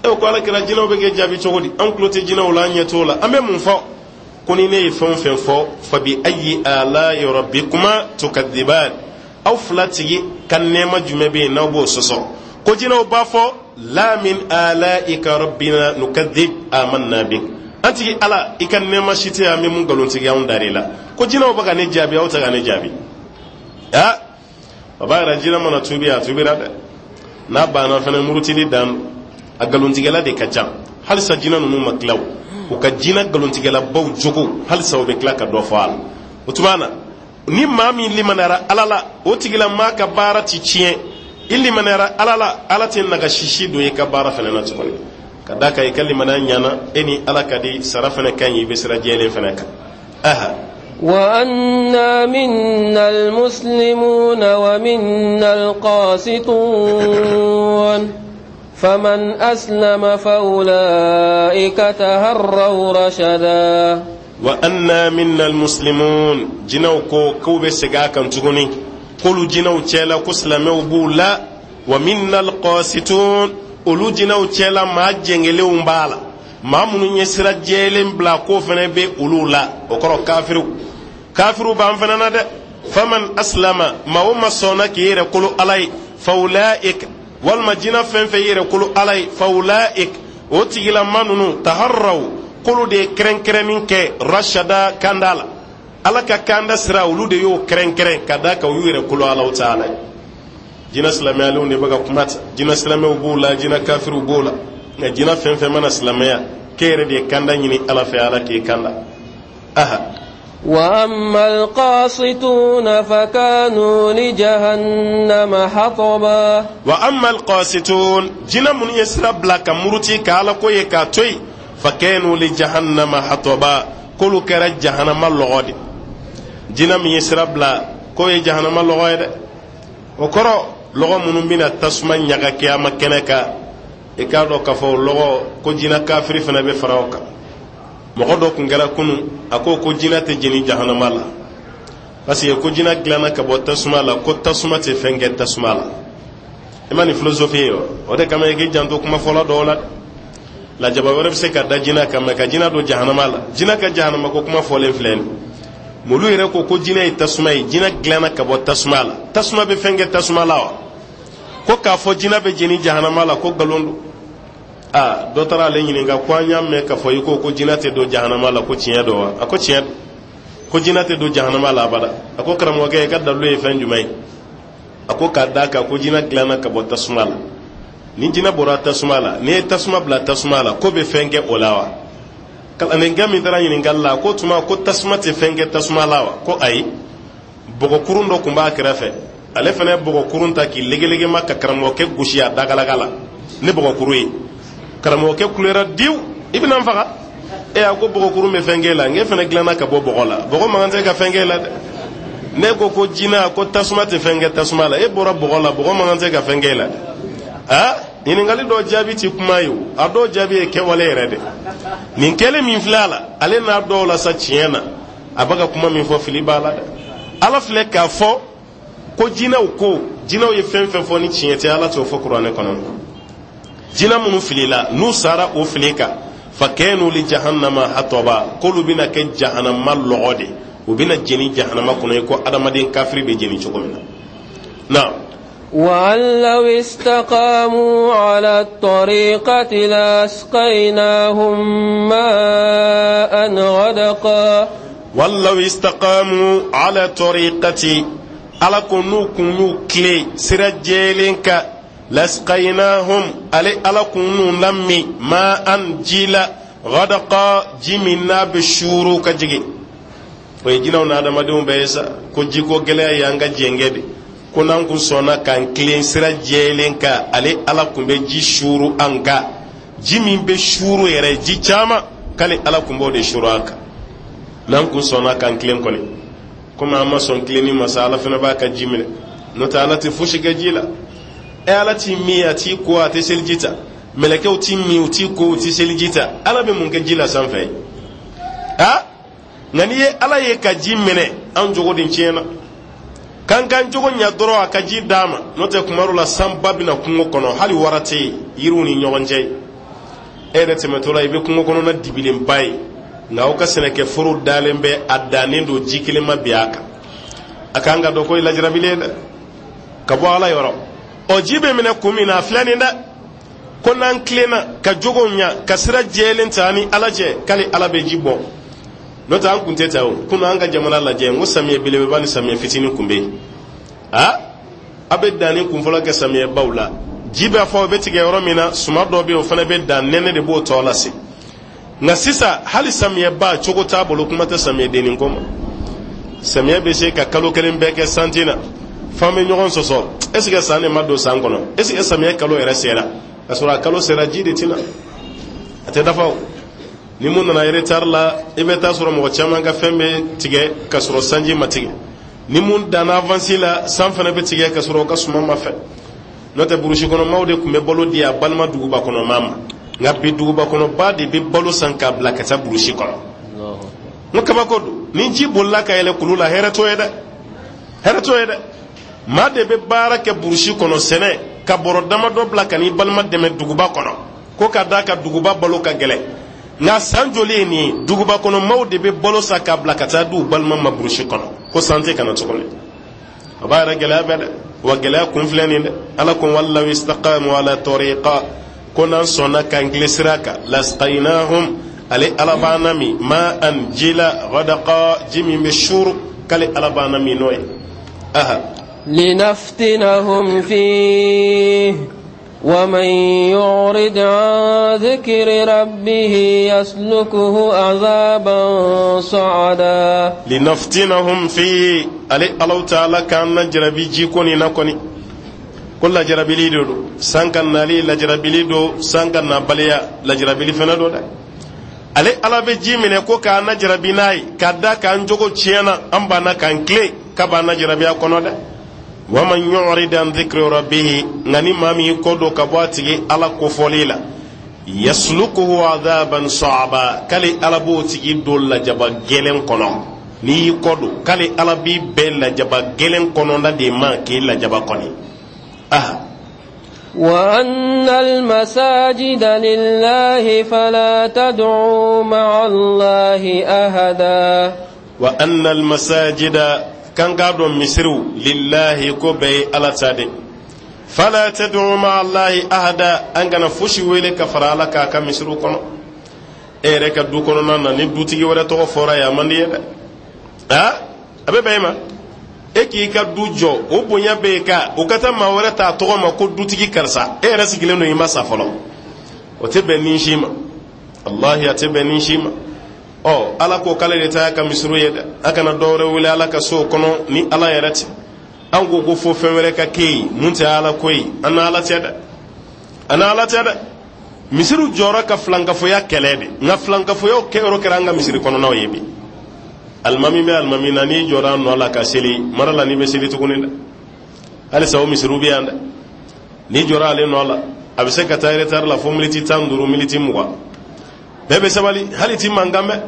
E ko ala kira, jinɛw bɛ kɛ jaabi cogo di? An tulo tɛ jinɛw la, an ɲɛ t'o la, an bɛ mun fɔ? Ko ni ne ye fɛn o fɛn fɔ, fabi ayi ala'i rabbikuma tukadiban, aw fila tigi ka nɛɛma jumɛn bɛ yen n'aw b'o sɔsɔ? Ko jinɛw b'a fɔ la min alaika rabbina nukadib amanna bik, an tigi Ala, i ka nɛɛma si tɛ an bɛ mun nkalontigiya, anw dar'i la. Ko jinɛw bɛ ka ne jaabi, aw tɛ ka ne jaabi. Aa, a b'a yɛrɛ jinɛ mana tuubi, a tuubira dɛ. N'a banna fɛnɛ, murutili dan, a nkalontigɛla de ka ca. Halisa jinɛ ninnu ma tila u ka jinɛ nkalontigɛlabaw jogo, halisa u bɛ tila ka dɔ fɔ a la. O tuma na, ni maa min limaniyara Ala la, o tigilamaa ka baara ti tiɲɛ. I limaniyara Ala la, Ala tɛ nagasisi don i ka baara fɛnɛ na tuguni, ka d'a kan i ka limaniya ɲana, e ni Ala ka di, sara fɛnɛ ka ɲi, i bɛ sira jɛlen fɛnɛ kan. Aha. وأنا منا المسلمون ومنا القاسطون فمن أسلم فأولئك تهروا رشدا. Wa anna minna almuslimun, jinɛw ko k'u bɛ segin a kan tuguni, k'olu jinɛw cɛla ko silamɛw b'u la. Wa minna alqasitun, olu jinɛw cɛla maa jɛngɛlenw b'a la, maa minnu ye sira jɛlen bila, k'o fana bɛ olu la. O kɔrɔ kafiriw, kafiriw b'an fana na dɛ. Faman aslama, maa o ma sɔnna k'i yɛrɛ kolo Ala ye, faulaik, walima jinɛ fɛn fɛn yɛrɛ kolo Ala ye, faulaik, o tigilama ninnu, taharraw, k'olu de ye kɛrɛnkɛrɛnnin kɛ, rashada, kanda la, Ala ka kanda sira, olu de y'o kɛrɛnkɛrɛn, ka d'a kan u y'u yɛrɛ kolo Alaw taala ye. Jinɛ silamɛyalenw de bɛ ka kuma ta. Jinɛ silamɛw b'o la, jinɛ kafiriw b'o la. Nka jinɛ fɛn fɛn mana silamɛya, k'e yɛrɛ de ye kanda ɲini Ala fɛ, Ala k'e kanda. Aha. وأما القاسطون فكانوا لجهنم حطبا. وأما القاسطون jinɛ minnu ye sira bila ka muruti ka Ala ko ye k'a to yen, فكانوا لجهنم حطبا, k'olu kɛra jahanama lɔgɔ de. Jinɛ min ye sira bila, k'o ye jahanama lɔgɔ ye dɛ. O kɔrɔ, lɔgɔ minnu bɛna tasuma ɲaga kiyama kɛnɛ kan, i k'a dɔn k'a fɔ o lɔgɔ ko jinɛ kafiri fana bɛ fara o kan. Mɔgɔ dɔ tun kɛra kunu, a ko ko jinɛ tɛ jeni jahanama la, parce que ko jinɛ dilanna ka bɔ tasuma la, ko tasuma tɛ fɛn kɛ tasuma la. I ma nin philosophie ye wa? O de kama i k'i janto kuma fɔlɔ dɔw la. Lajaba wɛrɛ bɛ se ka da jinɛ kan, mɛ ka jinɛ don jahanama la, jinɛ ka jahanama ko kuma fɔlen filɛ nin. Molu yɛrɛ ko ko jinɛ ye tasuma ye, jinɛ dilanna ka bɔ tasuma la, tasuma bɛ fɛn kɛ tasuma la wa? Ko k'a fɔ jinɛ bɛ jeni jahanama la, ko nkalon don. Aa, dɔ taara ale ɲininka ko an y'a mɛn k'a fɔ i ko ko jinɛ tɛ don jahanama la, ko tiɲɛ don wa? A ko tiɲɛ don, ko jinɛ tɛ don jahanama la abada. A ko karamɔgɔkɛ, i ka dalilu ye fɛn jumɛn ye? A ko k'a d'a kan ko jinɛ dilanna ka bɔ tasuma la. Ni jinɛ bɔra tasuma la, n'i ye tasuma bila tasuma la, ko bɛ fɛn kɛ o la wa? Kalandenkɛ min taara ɲininkali la, ko tuma ko tasuma tɛ fɛn kɛ tasuma la wa? Ko ayi. Bɔgɔkurun dɔ tun b'a kɛrɛfɛ, ale fana ye bɔgɔkurun ta k'i legelegema ka karamɔgɔkɛ gosi a dagalaga la ni bɔgɔkuru ye. Karamɔgɔkɛ kulera diw, i bɛna n faga. E, a ko bɔgɔkurun bɛ fɛn k'e la, nk'e fana dilanna ka bɔ bɔgɔ la, bɔgɔ man kan tɛ ka fɛn k'e la dɛ. Ne ko ko jinɛ, ko tasuma tɛ fɛn kɛ tasuma la, e bɔra bɔgɔ la, bɔgɔ man kan tɛ ka fɛn k'e la dɛ. Aa, ɲininkali dɔw jaabi ti kuma ye o, a dɔw jaabi ye kɛwale yɛrɛ de. Nin kɛlen min filɛ a la, ale n'a dɔw la sa, tiɲɛ na a bɛ ka kuma min fɔ, fili b'a la dɛ. Ala filɛ k'a fɔ ko jinɛw, ko jinɛw ye fɛn fɛn fɔ, ni tiɲɛ tɛ, Ala t'o fɔ kuranɛ kɔnɔ. Jinɛ minnu filila, n'u sara o fili kan, فكانوا لجهنم حطبا, k'olu bɛna kɛ jahanama lɔgɔ de, u bɛna jeni jahanama kɔnɔ i ko adamaden kafiri bɛ jeni cogo min na. Na وأن لو استقاموا على الطريقة لأسقيناهم ماء غدقا. وأن لو استقاموا على الطريقة, Ala ko n'u kun y'u tilen sira jɛlen kan, لأسقيناهم, ale Ala kun n'u lami, ماء, ji la, غدقا, ji min n'a bɛ suuru ka jigin. O ye jinɛw ni adamadenw bɛɛ ye sa. Ko jiko gɛlɛya y'an ka jɛngɛ de. Ko n'an kun sɔnna k'an tilen sira jɛlen kan, ale Ala kun bɛ ji suuru an kan, ji min bɛ suuru yɛrɛ, ji caman, k'ale Ala kun b'o de suuru an kan, n'an kun sɔnna k'an tilen kɔni. Komi an ma sɔn tilenni ma sa, Ala fana b'a ka ji minɛ. N'o tɛ, Ala tɛ fosi kɛ ji la. Ɛ, Ala t'i min, a t'i ko, a tɛ seliji ta. Mɛlɛkɛw t'i min, u t'i ko, u t'i seliji ta. Ala bɛ mun kɛ ji la sanfɛ ye? A nka n'i ye Ala ye ka ji minɛ, an jogo de tiɲɛna. K'an k'an jogo ɲa dɔrɔn, a ka ji d'a ma. N'o tɛ, kuma dɔ la sanba bɛna kungo kɔnɔ, hali wara tɛ yen yiriw ni ɲɔgɔn cɛ. E yɛrɛ tɛmɛtɔ la, i bɛ kungo kɔnɔna dibilenba ye, nka aw ka sɛnɛkɛforo dalen bɛ, a dannen don, ji kelen ma bin a kan. A k'an ka dɔn ko ye lajarabilen ye dɛ ka bɔ Ala yɔrɔ. Ɔ, ji bɛ minɛ kun min na, a filɛ nin dɛ. Ko n'an tilenna ka jogo ɲa, ka sira jɛlen ta ni Ala cɛ, k'ale Ala bɛ ji bɔ. N'o tɛ, an kun tɛ ta o. Kunun an ka jamana lajɛ, n ko samiyɛ belebeleba ni samiyɛ fitinin kun bɛ yen. A a bɛ danni kunfɔlɔ kɛ samiyɛbaw la, ji b'a fɔ o bɛ tigɛ yɔrɔ min na, suma dɔ bɛ yen, o fana bɛ dan, nɛnɛ de b'o tɔ lase. Nka sisan, hali samiyɛba cogo t'a bolo, kuma tɛ samiyɛ ko ma. Samiyɛ bɛ se ka kalo kelen bɛɛ kɛ santi na, f'an bɛ ɲɔgɔn sɔsɔ, est ce que san de ma don san kɔnɔ, est ce que samiyɛ kalo yɛrɛ sera? Ka sɔrɔ a kalo sera, ji de tɛna, a tɛ dafa o. Ni mun nana retard la, i bɛ taa sɔrɔ mɔgɔ caman ka fɛn bɛ tigɛ ka sɔrɔ sanji ma tigɛ. Ni mun danna avance la, san fana bɛ tigɛ ka sɔrɔ o ka suma ma fɛ. N'o tɛ, burusi kɔnɔ maaw de tun bɛ balo di a balima duguba kɔnɔ maa ma. Nka bi, duguba kɔnɔba de bɛ balo san k'a bila ka taa burusi kɔnɔ. N ko kabako don. Ni ji bolila ka yɛlɛ kulu la, hɛrɛ t'o ye dɛ, hɛrɛ t'o ye dɛ. Maa de bɛ baara kɛ burusi kɔnɔ, sɛnɛ, ka bɔrɔ damadɔ bila ka n'i balima dɛmɛ duguba kɔnɔ, ko ka d'a ka duguba balo ka gɛlɛn. Nka san joli ye nin ye, duguba kɔnɔ maaw de bɛ balo san k'a bila ka taa di u balima ma burusi kɔnɔ, ko san tɛ kana tuguni. O b'a yɛrɛ gɛlɛya bɛɛ dɛ. Wa gɛlɛya kun filɛ nin dɛ. Ala ko وأن لو استقاموا على الطريقة, ko n'an sɔnna k'an tilen sira kan, لأسقيناهم, ale Ala b'an nami, ماء, ji la, غدقا, ji min bɛ suuru, k'ale Ala b'an nami n'o ye. Aha. لنفتنهم فيه. ومن يعرض عن ذكر ربه يسلكه عذابا صعدا. Linaftinahum fi, ale Alaw taala k'an na jarabi ji ko nin na kɔni, ko lajarabili de don. San ka nali lajarabili don, san ka nabaliya lajarabili fana don dɛ. Ale Ala bɛ ji minɛ ko k'an na jarabi n'a ye, ka da k'an jogo tiɲɛna, an banna k'an tilen k'a b'an na jarabi a kɔnɔ dɛ. Waman yu'rid an dhikri rabbihi, nka ni maa min y'i kɔ don ka bɔ a tigi Ala kofɔli la, yaslukuhu adhaban sa'aba, k'ale Ala b'o tigi don lajaba gɛlɛn kɔnɔ. N'i y'i kɔ don, k'ale Ala b'i bɛn lajaba gɛlɛn kɔnɔna de ma k'i lajaba kɔni. Ah. وأن المساجد لله فلا تدعوا مع الله أحدا. Wa anna almasajida, kan k'a dɔn misiriw, lillahi, ko bɛɛ ye Ala ta de, fala tad'u ma Allahi ahada, an kana fosi wele ka fara Ala k'a ka misiriw kɔnɔ. E yɛrɛ ka du kɔnɔna na, ni dutigi wɛrɛ tɔgɔ fɔra ye, a man di ye dɛ. A a bɛ bɛn e ma, e k'i ka du jɔ, o bonya bɛ yen, ka o ka taa maa wɛrɛ ta a tɔgɔ ma ko dutigi karisa, e yɛrɛ sigilen don, i ma sa fɔlɔ, o tɛ bɛn ni si ma. Walahi, a tɛ bɛn ni si ma. Ɔ, Ala ko k'ale de ta y'a ka misiriw ye dɛ, a kana dɔwɛrɛ wele Ala ka so kɔnɔ ni Ala yɛrɛ tɛ. An ko ko fo fɛn wɛrɛ ka kɛ yen mun tɛ Ala ko ye, an n'Ala tɛ dɛ, an n'Ala tɛ dɛ. Misiriw jɔra ka filankafoya kɛlɛ de, nka filankafoyaw kɛyɔrɔ kɛra an ka misiri kɔnɔnaw ye bi. Alimami bɛ alimami na, n'i jɔra a nɔ la ka seli mara la, n'i bɛ seli tuguni dɛ, halisa o misiriw bɛ yan dɛ. N'i jɔra ale nɔ la, a bɛ se ka taa retard la fo miniti 15, miniti 20, bɛɛ bɛ sabali, hali ti mankan mɛn.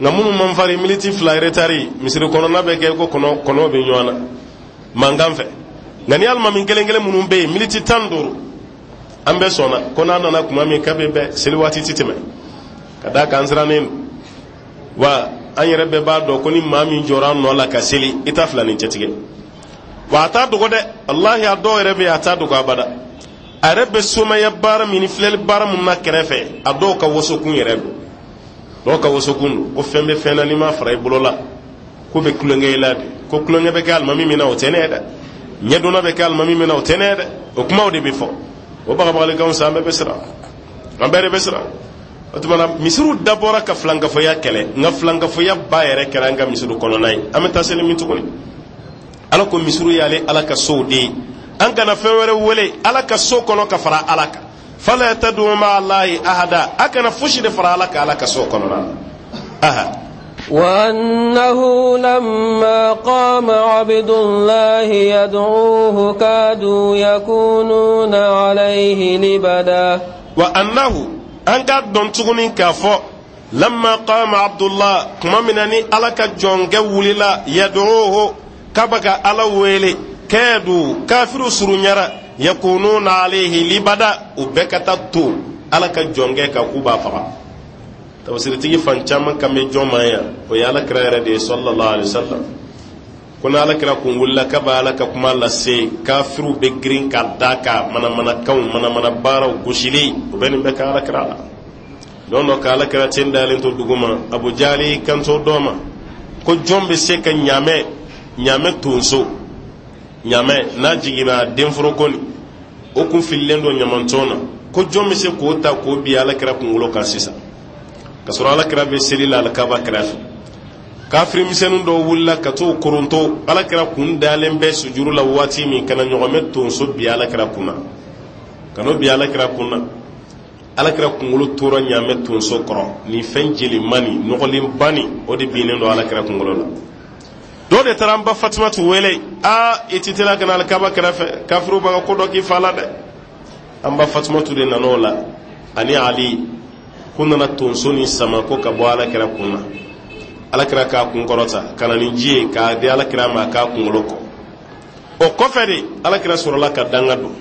Nka minnu man farin, miniti 2 retard, misiri kɔnɔna bɛ kɛ ko kɔnɔ kɔnɔ bɛ ɲɔgɔn na mankan fɛ. Nka ni alimami kelen kelen minnu bɛ yen, miniti 15, an bɛɛ sɔnna ko n'a nana kuma min k'a bɛ bɛn, seli waati ti tɛmɛ, ka d'a kan an sirannen don. Wa an yɛrɛ bɛɛ b'a dɔn ko ni maa min jɔra an nɔ la ka seli, i t'a fila ni cɛtigɛ wa a t'a dogo dɛ. Walahi, a dɔw yɛrɛ bɛ yen, a t'a dogo abada. A yɛrɛ bɛ somaya baara min ni filɛli baara min na kɛrɛfɛ, a dɔw ka wosokun yɛrɛ don, dɔw ka wosokun don ko fɛn bɛ fɛn na, n'i ma fara i bolo la ko bɛ tulonkɛ i la de, ko tulonkɛ bɛ kɛ alimami min na, o tɛ ne ye dɛ, ɲɛdonna bɛ kɛ alimami min na, o tɛ ne ye dɛ. O kumaw de bɛ fɔ, o bagabagalikanw sa, an bɛɛ bɛ siran, an bɛɛ de bɛ siran. O tuma na, misiriw dabɔra ka filankafoya kɛlɛ, nka filankafoya ba yɛrɛ kɛra an ka misiriw kɔnɔna ye. An bɛ taa seli min tuguni? Ala ko misiriw y'ale Ala ka sow de ye, an kana fɛn wɛrɛ wele Ala ka so kɔnɔ ka fara Ala kan. Fala tad'u ma Allahi ahada, a kana fosi de fara Ala kan Ala ka so kɔnɔna na. Aha. وأنه لما قام عبد الله يدعوه كادوا يكونون عليه لبدا. Wa annahu, an k'a dɔn tuguni k'a fɔ, lamma qama Abdullah, tuma min na ni Ala ka jɔnkɛ wulila, yad'uhu, k'a bɛ ka Ala wele, kadu, kafiru surunyara, yakununa alayhi libada, u bɛɛ ka taa to Ala ka jɔnkɛ kan k'u b'a faga. Tafsiritigi fan caman kan bɛ jɔn ma yan? O ye Ala kira yɛrɛ de ye, sallallahu alaihi wasallam. Ko ni Ala kira kun wulila k'a bɛ Ala ka kuma lase, kafiru bɛ girin ka da kan, manamanakanw, manamana baaraw, gosili, o bɛ nin bɛɛ kɛ Ala kira la. Don dɔ, ka Ala kira ten dalen to dugu ma, Abu Jali kanto dɔ ma ko jɔn bɛ se ka ɲaamɛ, ɲaamɛ tonso, ɲaamɛ n'a jiginna denforoko nin, o kun fililen don ɲamanton na, ko jɔn bɛ se k'o ta k'o bi Ala kira kunkolo kan sisan, ka sɔrɔ Ala kira bɛ seli la alikaba kɛrɛfɛ. Kafiri misɛnnin dɔw wulila ka t'o koronto, Ala kira kun dalen bɛ sujuru la waati min, ka na ɲɔgɔmɛ tonso bi Ala kira kun na, ka n'o bi Ala kira kun na. Ala kira kunkolo tora ɲaamɛ tonso kɔrɔ. Nin fɛn jelima nin, nɔgɔlenba nin, o de binnen don Ala kira kunkolo la. Dɔ de taara an ba Fatumatu wele: aa, i ti teliya ka na alikaba kɛrɛfɛ, kafiriw b'a ka ko dɔ k'i fa la dɛ. An ba Fatumatu de nana o la ani Ali, ko nana tonso ni sama ko ka bɔ Ala kira kun na. Ala kira k'a kun kɔrɔta ka na ni ji ye k'a di Ala kira ma k'a kunkolo kɔ. O kɔfɛ de Ala kira sɔrɔla ka danga don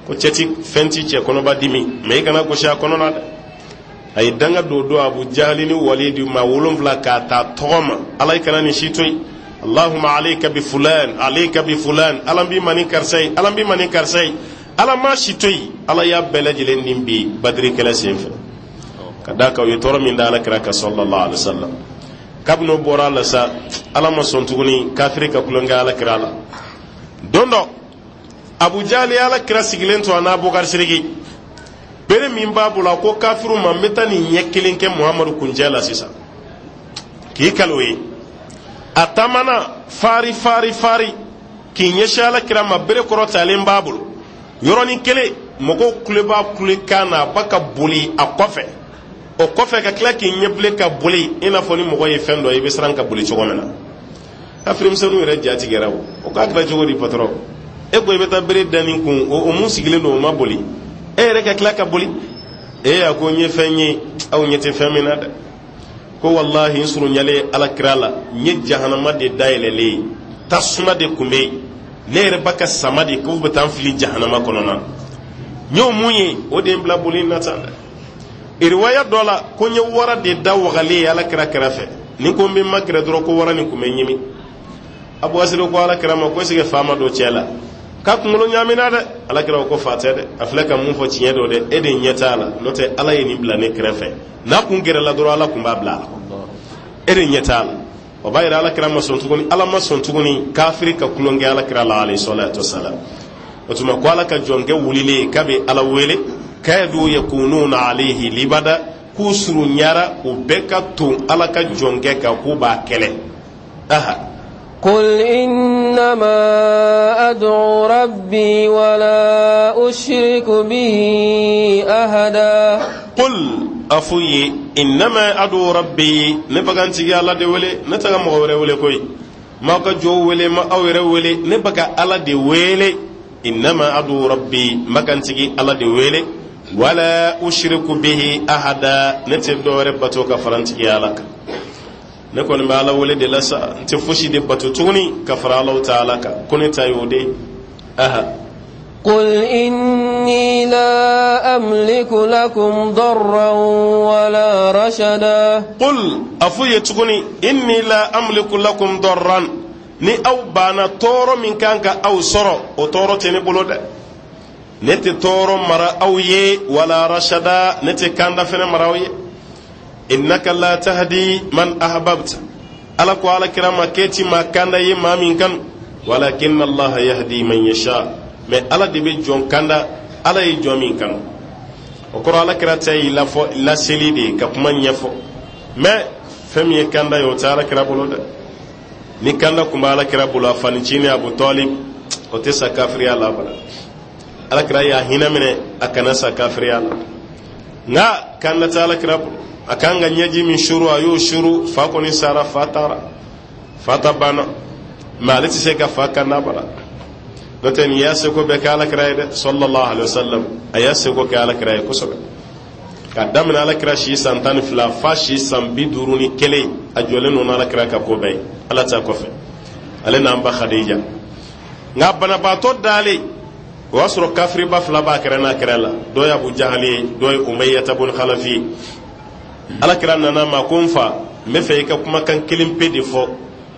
ko cɛ ti fɛn ti cɛ kɔnɔba dimi mɛ, i kana gosi a kɔnɔ na dɛ. A ye danga don Abu Jahali ni Walidi ma 7 k'a ta tɔgɔ ma: Ala, i kana nin si to yen, Allahumma alayka bi fulan, alayka bi fulan, Ala b'i ma ni karisa ye, Ala b'i ma ni karisa ye. Ala ma si to yen, Ala y'a bɛɛ lajɛlen nin bi Badiri kɛlɛ sen fɛ, ka d'a kan u ye tɔɔrɔ min da Ala kira kan, sallallahu alaihi wa sallam. Kabini o bɔra a la sa, Ala ma sɔn tuguni kafiri ka tulonkɛ Ala kira la. Don dɔ, Abu Jali Ala kira sigilen to a n'Abubakar Siriki, bere min b'a bolo, a ko kafiru ma: n bɛ taa nin ɲɛ kelen kɛ Muhamadu kuncɛ la sisan k'i kalo ye. A taamana fari fari fari k'i ɲɛsin Ala kira ma, bere kɔrɔ talen b'a bolo. Yɔrɔnin kelen, mɔgɔw kule b'a kulekan na, a ba ka boli a kɔfɛ, o kɔfɛ ka tila k'i ɲɛbilen ka boli, i n'a fɔ ni mɔgɔ ye fɛn dɔ ye, i bɛ siran ka boli cogo min na. Kafirimisɛnninw yɛrɛ ja tigɛra. O k'a kɛra cogo di, patɔrɔn? E ko i bɛ taa bere da nin kun, o mun sigilen don, o ma boli, e yɛrɛ ka tila ka boli? E a ko n ye fɛn ye, aw ɲɛ tɛ fɛn min na dɛ. Ko walahi, n surunyalen Ala kira la, n ye jahanama de dayɛlɛlen ye, tasuma de tun bɛ yen, ne yɛrɛ ba ka sama de k'u bɛ taa n fili jahanama kɔnɔ na. N y'o mun ye, o de ye n bila boli in na tan dɛ. Riwaya dɔ la, ko n ye wara de da wagalen ye Ala kira kɛrɛfɛ, ni ko n bɛ ma gɛrɛ dɔrɔn, ko wara nin tun bɛ ɲimi. Abu Asiri ko Ala kira ma ko est ce que fa ma don cɛ la k'a kunkolo ɲaamina dɛ? Ala kira ko fa tɛ dɛ, a filɛ ka mun fɔ tiɲɛ don dɛ, e de ɲɛ t'a la, n'o tɛ Ala ye nin bila ne kɛrɛfɛ, n'a kun gɛrɛla dɔrɔn, Ala kun b'a bila a la, e de ɲɛ t'a la. O b'a yira Ala kira ma sɔn tuguni, Ala ma sɔn tuguni kafiri ka tulon kɛ Ala kira la, alayhi salatu wasalam. O tuma ko Ala ka jɔnkɛ wulilen k'a bɛ Ala wele, kadu yakununa alayhi libada, k'u surunyara u bɛɛ ka ton Ala ka jɔnkɛ kan k'u b'a kɛlɛ. Aha. قل إنما أدعو ربي ولا أشرك به أحدا. قل, a f'u ye, إنما أدعو ربي, ne bɛ ka n tigi Ala de wele, ne tɛ ka mɔgɔ wɛrɛ wele koyi, m'aw ka jɔw wele, ma aw yɛrɛ wele, ne bɛ ka Ala de wele. إنما أدعو ربي, n bɛ ka n tigi Ala de wele, ولا أشرك به أحدا, ne tɛ dɔ wɛrɛ bato ka fara n tigi Ala kan. Ne kɔni bɛ Ala wele de la sa, n tɛ fosi de bato tuguni ka fara Alahu taala kan, ko ne ta y'o de ye. Aha. قل إني لا أملك لكم ضرا ولا رشدا. قل, a f'u ye tuguni, إني لا أملك لكم ضرا, ni aw banna tɔɔrɔ min kan ka aw sɔrɔ, o tɔɔrɔ tɛ ne bolo dɛ, ne tɛ tɔɔrɔ mara aw ye, ولا رشدا, ne tɛ kanda fɛnɛ mara aw ye. إنك لا تهدي من أحببت, Ala ko Ala kira ma k'e ti maa kanda ye maa min kanu, ولكن الله يهدي من يشاء, mais Ala de bɛ jɔn kanda, Ala ye jɔn min kanu. O kɔrɔ, Ala kira ta y'i lafɔ laseli de ye ka kuma ɲɛfɔ, mais fɛn min ye kanda ye, o tɛ Ala kira bolo dɛ. Ni kanda kun bɛ Ala kira bolo, a fanicinin Abu Talib o tɛ sa kafiriya la abada. Ala kira y'a hinɛ minɛ a kana sa kafiriya la, nka kanda tɛ Ala kira bolo. A kan ka ɲɛji min suru, a y'o suru. Fa kɔni sara, fa taara, fa ta banna, mais ale tɛ se ka fa kanda abada. N'o tɛ, nin y'a seko bɛɛ kɛ Ala kira ye dɛ, صلى الله عليه وسلم. A y'a seko kɛ Ala kira ye kosɛbɛ, ka daminɛ Ala kira si san 12 fa si san 51, a jɔlen don Ala kira ka ko bɛɛ ye, Ala ta kɔfɛ, ale n'an ba Khadija. Nka banabaatɔ dalen, o y'a sɔrɔ kafiriba fila b'a kɛrɛ n'a kɛrɛ la, dɔ ye Abu Jahali ye, dɔ ye Umayyata bun Khalafi ye. Ala kira nana ma ko: n fa, n bɛ fɛ i ka kumakan kelen pe de fɔ,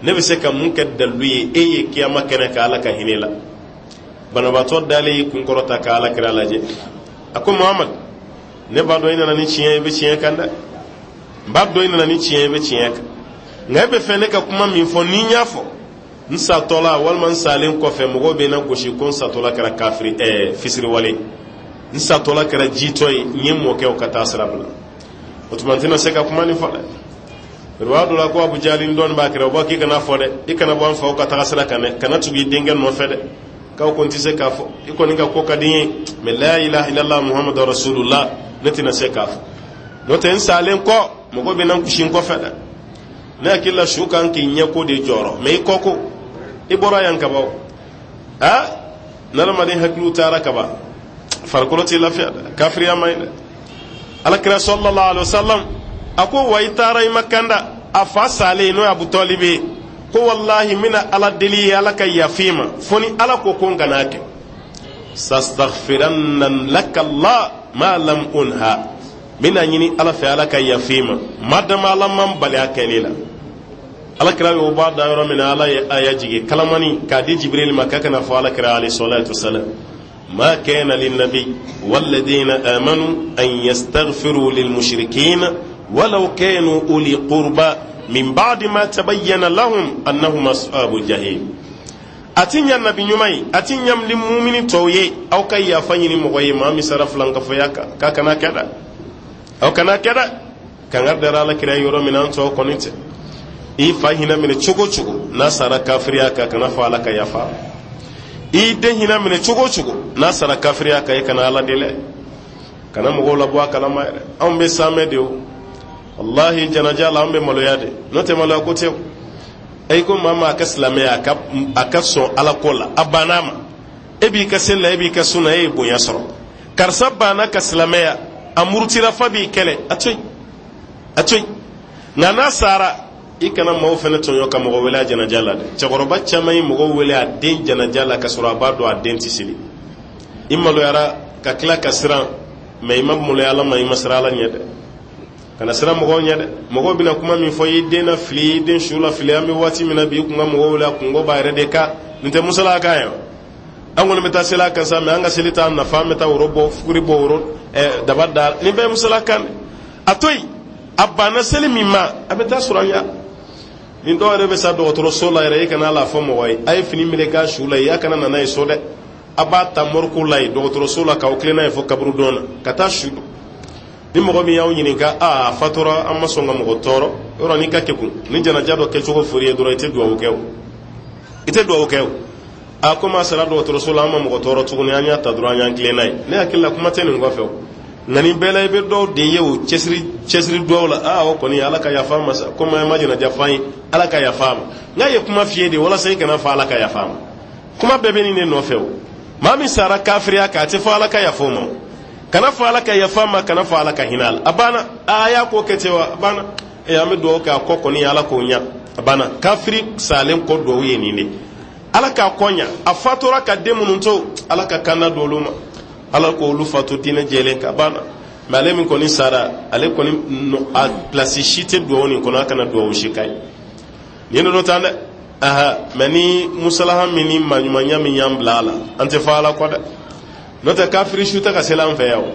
ne bɛ se ka mun kɛ dalilu ye e ye kiyama kɛnɛ ka Ala ka hinɛ la. Banabaatɔ dalen y'i kun kɔrɔta ka Ala kira lajɛ, a ko: Muhamad, ne b'a dɔn i nana ni tiɲɛ ye, i bɛ tiɲɛ kan dɛ, n b'a dɔn i nana ni tiɲɛ ye, i bɛ tiɲɛ kan, nka e bɛ fɛ ne ka kuma min fɔ, ni n y'a fɔ n satɔla walima n salen kɔfɛ, mɔgɔw bɛ na gosi ko n satɔla kɛra kafiri, fisiriwale, n satɔla kɛra jitɔ ye, n ye mɔkɛw ka taa sira bila, o tuma n tɛna se ka kuma nin fɔ dɛ. Riwaya dɔ la, ko Abu Jali dɔɔni b'a kɛrɛ, o b'a k'i kana fɔ dɛ, i kana bɔ an faw ka taga sira kan dɛ, kana tugu i denkɛ nɔfɛ dɛ. K'aw ko n tɛ se k'a fɔ, i kɔni ka ko ka di n ye, mais لا إله إلا الله محمد رسول الله, ne tɛna se k'a fɔ, n'o tɛ n salen kɔ, mɔgɔ bɛ na n kusi n kɔfɛ dɛ. Ne hakili la, su kan k'i ɲɛ ko de jɔrɔ, mais i kɔ ko i bɔra yan kaban, a n'adamaden hakiliw taara kaban, farikolo tɛ lafiya dɛ, kafiriya ma ɲi dɛ. Alakira صلى الله عليه وسلم a ko: wa i taara, i ma kanda. A fa salen, n'o ye Abu Tɔlibi ye, ko walahi, n bɛna Ala deli ye, Ala ka yafa i ma, fo ni Ala ko ko n kana kɛ. لأستغفرن لك الله ما لم أنه, n bɛna ɲini Ala fɛ Ala ka yafa i ma, madama Ala man bali a kɛli la. Ala kira y'o b'a da yɔrɔ min na, Ala ye aya jigin kalamani k'a di Jibril ma k'a kana fɔ Ala kira عليه الصلاة والسلام: ما كان للنبي والذين آمنوا أن يستغفروا للمشركين ولو كانوا أولي قربى من بعد ما تبين لهم أنهم أصحاب الجحيم. A ti ɲa nabi ɲuman ye, a ti ɲa ni mumini tɔw ye aw ka yafa ɲini mɔgɔ ye maa min sara filankafoya kan k'a kana kɛ dɛ, aw kana kɛ dɛ. Kangari dara ala kira yɔrɔ min na, an tɔw kɔni tɛ. I fa hinɛ minɛ cogo o cogo n'a sara kafiriya kan, kana fɔ ala ka yafa. I den hinɛ minɛ cogo o cogo n'a sara kafiriya kan, i kana ala deli, kana mɔgɔw labɔ a kalama yɛrɛ. Anw bɛ saamɛ de o, walahi janaja la an bɛ maloya de, n'o tɛ maloya ko tɛ o. E ko maa ma a ka silamɛya, a ka sɔn ala ko la, a banna a ma. E b'i ka seli la, e b'i ka sun na, e ye bonya sɔrɔ. Karisa banna ka silamɛya, a murutira fa b'i kɛlɛ, a to yen, a to yen. Nka n'a sara, i kana maaw fana tɔɲɔ ka mɔgɔ wele a janaja la dɛ. Cɛkɔrɔba caman ye mɔgɔw wele a den janaja la ka sɔrɔ a b'a dɔn a den tɛ seli. I maloyara ka tila ka siran, mɛ i ma maloya ala ma, i ma siran ala ɲɛ dɛ. Kana siran mɔgɔw ɲɛ dɛ. Mɔgɔw bɛna kuma min fɔ, i den na fili, i den su la fili. An bɛ waati min na bi, i kun ka mɔgɔw wele, a kunko b'a yɛrɛ de kan. Nin tɛ musala kan ye, an kɔni bɛ taa seli a kan sa, mɛ an ka seli t'an nafa. An bɛ taa woro bɔ, fuguri bɔ, woro daba da, nin bɛɛ ye musala kan. A to yen, a banna seli min ma, a bɛ taa sɔrɔ an ya. Nin dɔw yɛrɛ bɛ sa dɔgɔtɔrɔso la yɛrɛ, i kana ala fɔ mɔgɔ ye a ye fini meleke a su la yen, a kana na n'a ye so dɛ. A b'a ta morgue la yen, dɔgɔtɔrɔso la, k'aw tilen n'a ye fo kaburudon na ka taa su don. Ni mɔgɔ min y'aw ɲininka, a a fatura, an ma sɔn ka mɔgɔ tɔɔrɔ yɔrɔ. N'i ka kekun ni janaja dɔ kɛcogo fɔr'i ye dɔrɔn, i tɛ duwawu kɛ o, i tɛ duwawu kɛ o. A komi a sara dɔgɔtɔrɔso la, an ma mɔgɔ tɔɔrɔ tuguni, an y'a ta dɔrɔn, an y'an tilen n'a ye. Ne hakili la kuma tɛ nin kɔfɛ o. Nka nin bɛɛ la, i bɛ dɔw de ye o cɛsiri cɛsiri duwawu la. Aa, o kɔni, ala ka yafa a ma sa, komi an ma janaja f'an ye, ala ka yafa a ma. N'a ye kuma f'i ye de walasa i kana fɔ ala ka yafa a ma, kuma bɛɛ bɛ nin de nɔfɛ o. Maa min sara kafiriya kan, a tɛ fɔ ala ka yafa o ma. Kana fɔ ala ka yafa a ma, kana fɔ ala ka hinɛ a la. A banna, a y'a ko kɛ ten wa, a banna. Ee, an bɛ dugawu kɛ a kɔ kɔni, ala k'o ɲa. A banna. Kafiri salen kɔ, dugawu ye nin de: ala k'a kɔ ɲa. A fatura ka den minnu to, ala ka kanda don olu ma, ala k'olu fatu diinɛ jɛlen kan. A banna. Mɛ ale min kɔni sara, ale kɔni a pilasi si tɛ dugawu nin kɔnɔ, a kana dugawu si k'a ye. Nin de don tan dɛ. Aha, mɛ ni musalaha min ni maɲumanya min y'an bila a la, an tɛ fɔ ala kɔ dɛ. N'o tɛ, kafiri su tɛ ka seli an fɛ yan o.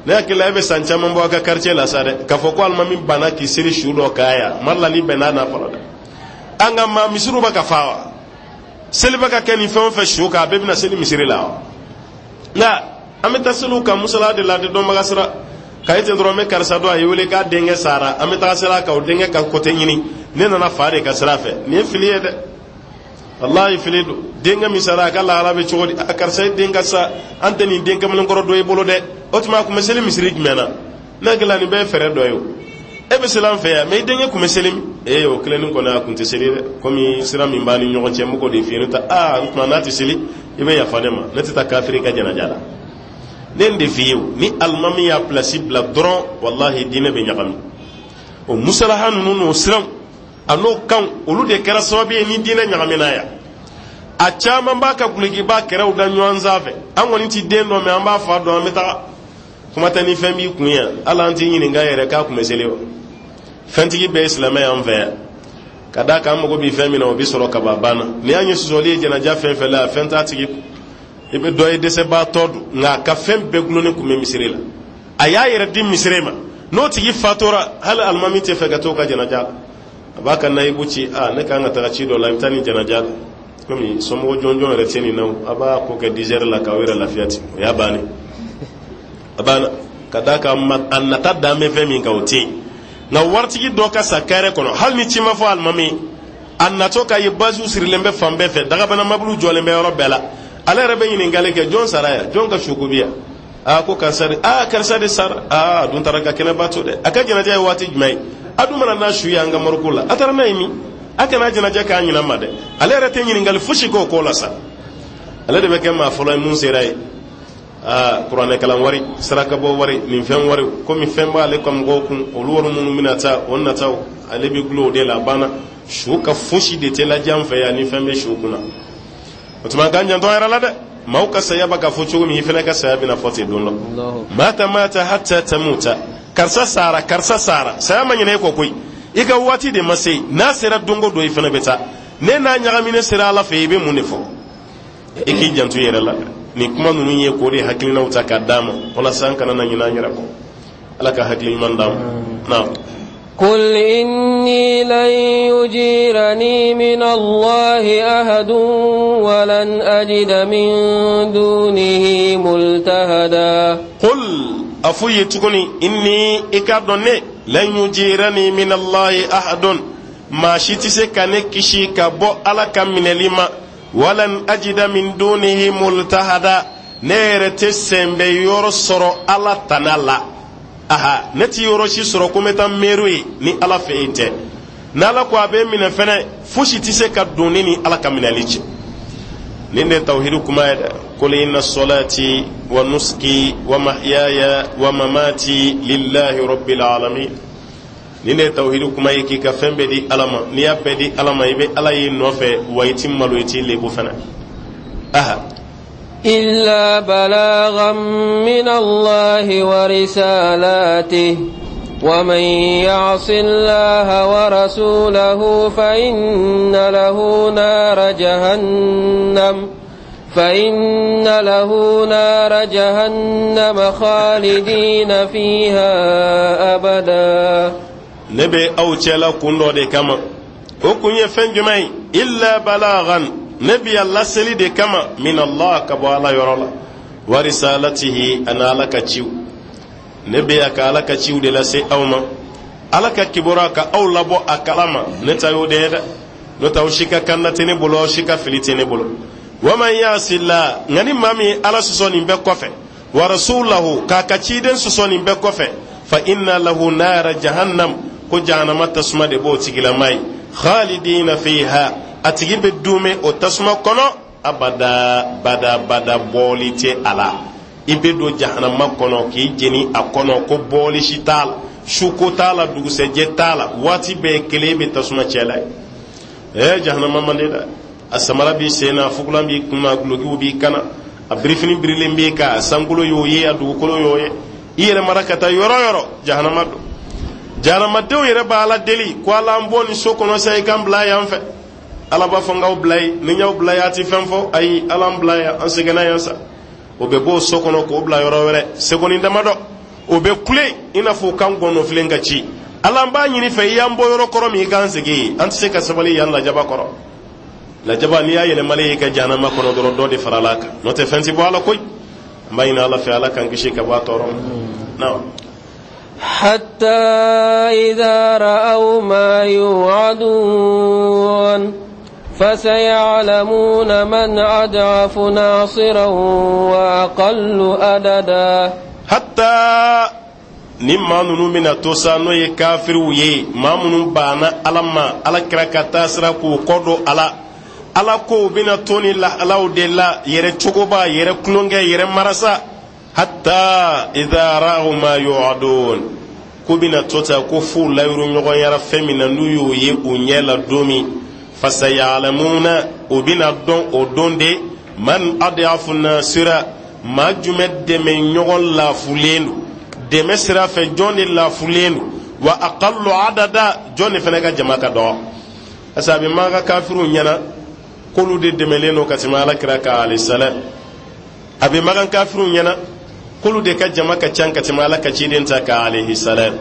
Ne hakili la, e bɛ san caman bɔ a ka quartier la sa dɛ, k'a fɔ ko alimami banna k'i seli su dɔ kan yan mali la, ni bɛnna n'a fɔlɔ dɛ. An ka maa misiriw bɛ ka fa wa, seli bɛ ka kɛ nin fɛn o fɛn su kan, a bɛɛ bɛna seli misiri la wa. Nka an bɛ taa seliw kan musala de la, a tɛ dɔnbaga sira ka ye ten dɔrɔn. N bɛ karisa dɔn, a ye wele k'a denkɛ sara, an bɛ taga sira kan, o denkɛ ka côté ɲini, ne nana fa de ka sira fɛ. Nin ye fili ye dɛ, walahi fili don. Denkɛ min sara, a ka lahala bɛ cogo di? A karisa ye den ka sa, an tɛ nin den kamalenkɔrɔ dɔ i bolo dɛ. O tuma a tun bɛ seli misiri jumɛn na? Ne hakili la, nin bɛɛ ye fɛɛrɛ dɔ ye o. E bɛ seli an fɛ yan, mɛ i denkɛ tun bɛ seli min? Ee, o kelennin kɔni, a tun tɛ seli dɛ. Komi sira min b'a ni ɲɔgɔn cɛ, n bɛ k'o de f'i ye. N'o tɛ, aa, n tuma n'a tɛ seli, i bɛ yafa ne ma, ne tɛ taa kafiri ka janaja la. Ne de f'i ye o, ni alimami y'a pilasi bila dɔrɔn, walahi diinɛ bɛ ɲagami. O musalaha ninnu n'o siranw a n'o kan, olu de kɛra sababu ye ni diinɛ ɲagamina yan. A caman b'a ka gulokiba kɛrɛw da ɲɔgɔn sanfɛ. An kɔni ti den dɔn, mɛ an b'a fa dɔn, an bɛ taga. Kuma tɛ ni fɛn b'i kun yan, hali an t'i ɲininka yɛrɛ k'a kun bɛ seli wa. Fɛntigi bɛɛ ye silamɛ y'an fɛ yan, ka d'a kan an mago bɛ fɛn min na, o bɛ sɔrɔ kaba banna. N'i y'a ye sɔsɔli ye janaja fɛn fɛn la, fɛn t'a tigi. I bɛ dɔ ye dɛsɛbaatɔ don, nka a ka fɛn bɛɛ gulonnen kun bɛ misiri la, a y'a yɛrɛ di misiri ma. N'o tigi fatora, hali alimami tɛ fɛ ka t'o ka janaja la. A b'a ka nayibu ci: a ne kan ka taga ci dɔ la, i bɛ taa nin janaja la, komi somɔgɔ jɔnjɔn yɛrɛ tɛ nin na o, a b'a ko kɛ 10 heures la k'aw yɛrɛ lafiya ten. O y'a bannen, a banna. Ka d'a kan a nata dan bɛ fɛn min kan, o tɛ yen. Nka waritigi dɔ ka sa kɛrɛ kɔnɔ, hali ni ci ma fɔ alimami, a natɔ k'a ye basiw sirilen bɛ fan bɛɛ fɛ, dagabana mabiliw jɔlen bɛ yɔrɔ bɛɛ la, ale yɛrɛ bɛ ɲininkali kɛ: jɔn sara yan? Jɔn ka suko bi yan? Aa, ko karisa de. Aa, karisa de sara. Aa, a dun taara ka kɛnɛba to dɛ. A ka janaja ye waati jumɛn ye? A dun mana n'a su ye an ka morgue la, a taara n'a ye min? A kana janaja k'a ɲinan ma dɛ. Ale yɛrɛ tɛ ɲininkali fosi k'o ko la sa, ale de bɛ kɛ maa fɔlɔ ye mun sera ye. Aa, kuranɛkalan wari, sarakabɔ wari, nin fɛn wari, komi fɛn b'ale ka mɔgɔw kun, olu wari minnu bɛna taa o nataw, ale bɛ gulo o de la. A banna. Su ka fosi de tɛ lajɛ an fɛ yan ni fɛn bɛ su kunna. O tuma k'an janto an yɛrɛ la dɛ. Maaw ka saya bɛ ka fɔ cogo min, i fana ka saya bɛna fɔ ten don dɔ. Mata mata hatta tamuta, karisa sara, karisa sara. Saya ma ɲinɛ e kɔ koyi, i ka waati de ma se. N'a sera don o don, i fana bɛ taa. Ne n'a ɲagaminen sera ala fɛ, i bɛ mun de fɔ? I k'i janto i yɛrɛ la. Nin kuma ninnu ye k'o de hakilinaw ta k'a d'a ma walasa an kana na ɲinɛ an yɛrɛ kɔ. Ala ka hakili ɲuman d'an ma. Naam. قل إني لن يجيرني من الله أحد. أجد من دونه ملتحدا. قل a f'u ye tuguni إني i k'a dɔn ne لن يجيرني من الله أحد maa si tɛ se ka ne kisi ka bɔ Ala ka minɛli ma ولن أجد من دونه ملتحدا ne yɛrɛ tɛ sɛnbɛ yɔrɔ sɔrɔ Ala tana la. Aha, ne ti yɔrɔ si sɔrɔ ko n bɛ taa miiri ye ni Ala fɛ yen tɛ. N'Ala ko a bɛ minɛ fɛnɛ, fosi tɛ se ka don ne ni Ala ka minɛli cɛ. Nin de tawhidu kuma ye dɛ. قل إن صلاتي ونسكي ومحياي ومماتي لله رب العالمين nin de ye tawhidu kuma ye, k'i ka fɛn bɛɛ di Ala ma. N'i y'a bɛɛ di Ala ma, i bɛ Ala ye nɔfɛ wa i ti malo, i ti lebu fɛnɛ. Aha. إلا بلاغا من الله ورسالاته ومن يعص الله ورسوله فإن له نار جهنم خالدين فيها أبدا. Ne bɛ aw cɛla kun dɔ de kama. O kun ye fɛn jumɛn ye? إلا بلاغا ne bi yan laseli de kama من الله ka bɔ Ala yɔrɔ la ورسالاته ani Ala ka ciw. Ne bɛ yan ka Ala ka ciw de lase aw ma, Ala ka kibaruya ka aw labɔ a kalama. Ne ta y'o de ye dɛ, n'o tɛ aw si ka kanda tɛ ne bolo, aw si ka fili tɛ ne bolo. ومن يعص الله nka ni maa min ye Ala sɔsɔ nin bɛɛ kɔfɛ ورسوله k'a ka ciden sɔsɔ nin bɛɛ kɔfɛ فإن له نار جهنم ko jahanama tasuma de b'o tigilama ye خالدين فيها a tigi bɛ dume o tasuma kɔnɔ abada bada bada, bɔɔli tɛ a la. I bɛ don jahanama kɔnɔ k'i jeni a kɔnɔ ko bɔɔli si t'a la, suko t'a la, dugusɛjɛ t'a la, waati bɛɛ kelen bɛ tasuma cɛ la ye. Jahanama man di dɛ. A samara b'i sen na, a fugulan b'i kun na, a gulokiw b'i kana, a birifini birilen b'i kan, a sankolo y'o ye, a dugukolo y'o ye. I yɛrɛ mara ka taa yɔrɔ yɔrɔ, jahanama don. Jahanamadenw yɛrɛ b'a Ala deli ko Ala an bɔ nin so kɔnɔ sa, i k'an bila yan fɛ. Ala b'a fɔ n k'aw bila yen, ni n y'aw bila yen, a ti fɛn fɔ. Ayi, Ala an bila yan, an sɛgɛnna yan sa. O bɛ bɔ o so kɔnɔ k'o bila yɔrɔ wɛrɛ. Sekonin damadɔ, o bɛ kule i n'a fɔ u kan gɔnɔfilen ka ci. Ala, an b'a ɲini fɛ, i y'an bɔ yɔrɔ kɔrɔ min, i k'an segin yen, an tɛ se ka sabali yan lajaba kɔrɔ. Lajaba, n'i y'a yɛlɛmalen y'i ka jahanama kɔnɔ dɔrɔn, dɔ de farala a kan, n'o tɛ fɛn ti bɔ a la koyi. An b'a ɲini Ala fɛ, Ala k'an kisi ka bɔ a tɔɔrɔ ma. Naam. حتى إذا رأوا ما يوعدون فسيعلمون من أضعف ناصرا وأقل عددا. Hatta ni maa ninnu bɛna to sa, n'o ye kafiriw ye, maa minnu banna Ala ma, Ala kira ka taa sira k'u kɔ don ala Ala ko u bɛna to ni lahalaw de la, yɛrɛ cogoba, yɛrɛ tulonkɛ, yɛrɛ marasa. حتى إذا رأوا ما يوعدون ko bɛna to ta ko f'u layiru ɲɔgɔnyara fɛn min na, n'u y'o ye u ɲɛ la don min, فسيعلمون o bɛna dɔn o don de من أضعف ناصرا maa jumɛn dɛmɛ ɲɔgɔn laafulen don dɛmɛ sira fɛ, jɔn de laafulen don وأقل عددا jɔn de fana ka jama ka dɔgɔ. Parce que a bɛ Maka kafiriw ɲɛna k'olu de dɛmɛlen don ka tɛmɛ Ala kira kan عليه السلام. A bɛ Makan kafiriw ɲɛna k'olu de ka jama ka ca ka tɛmɛ Ala ka ciden ta kan عليه السلام.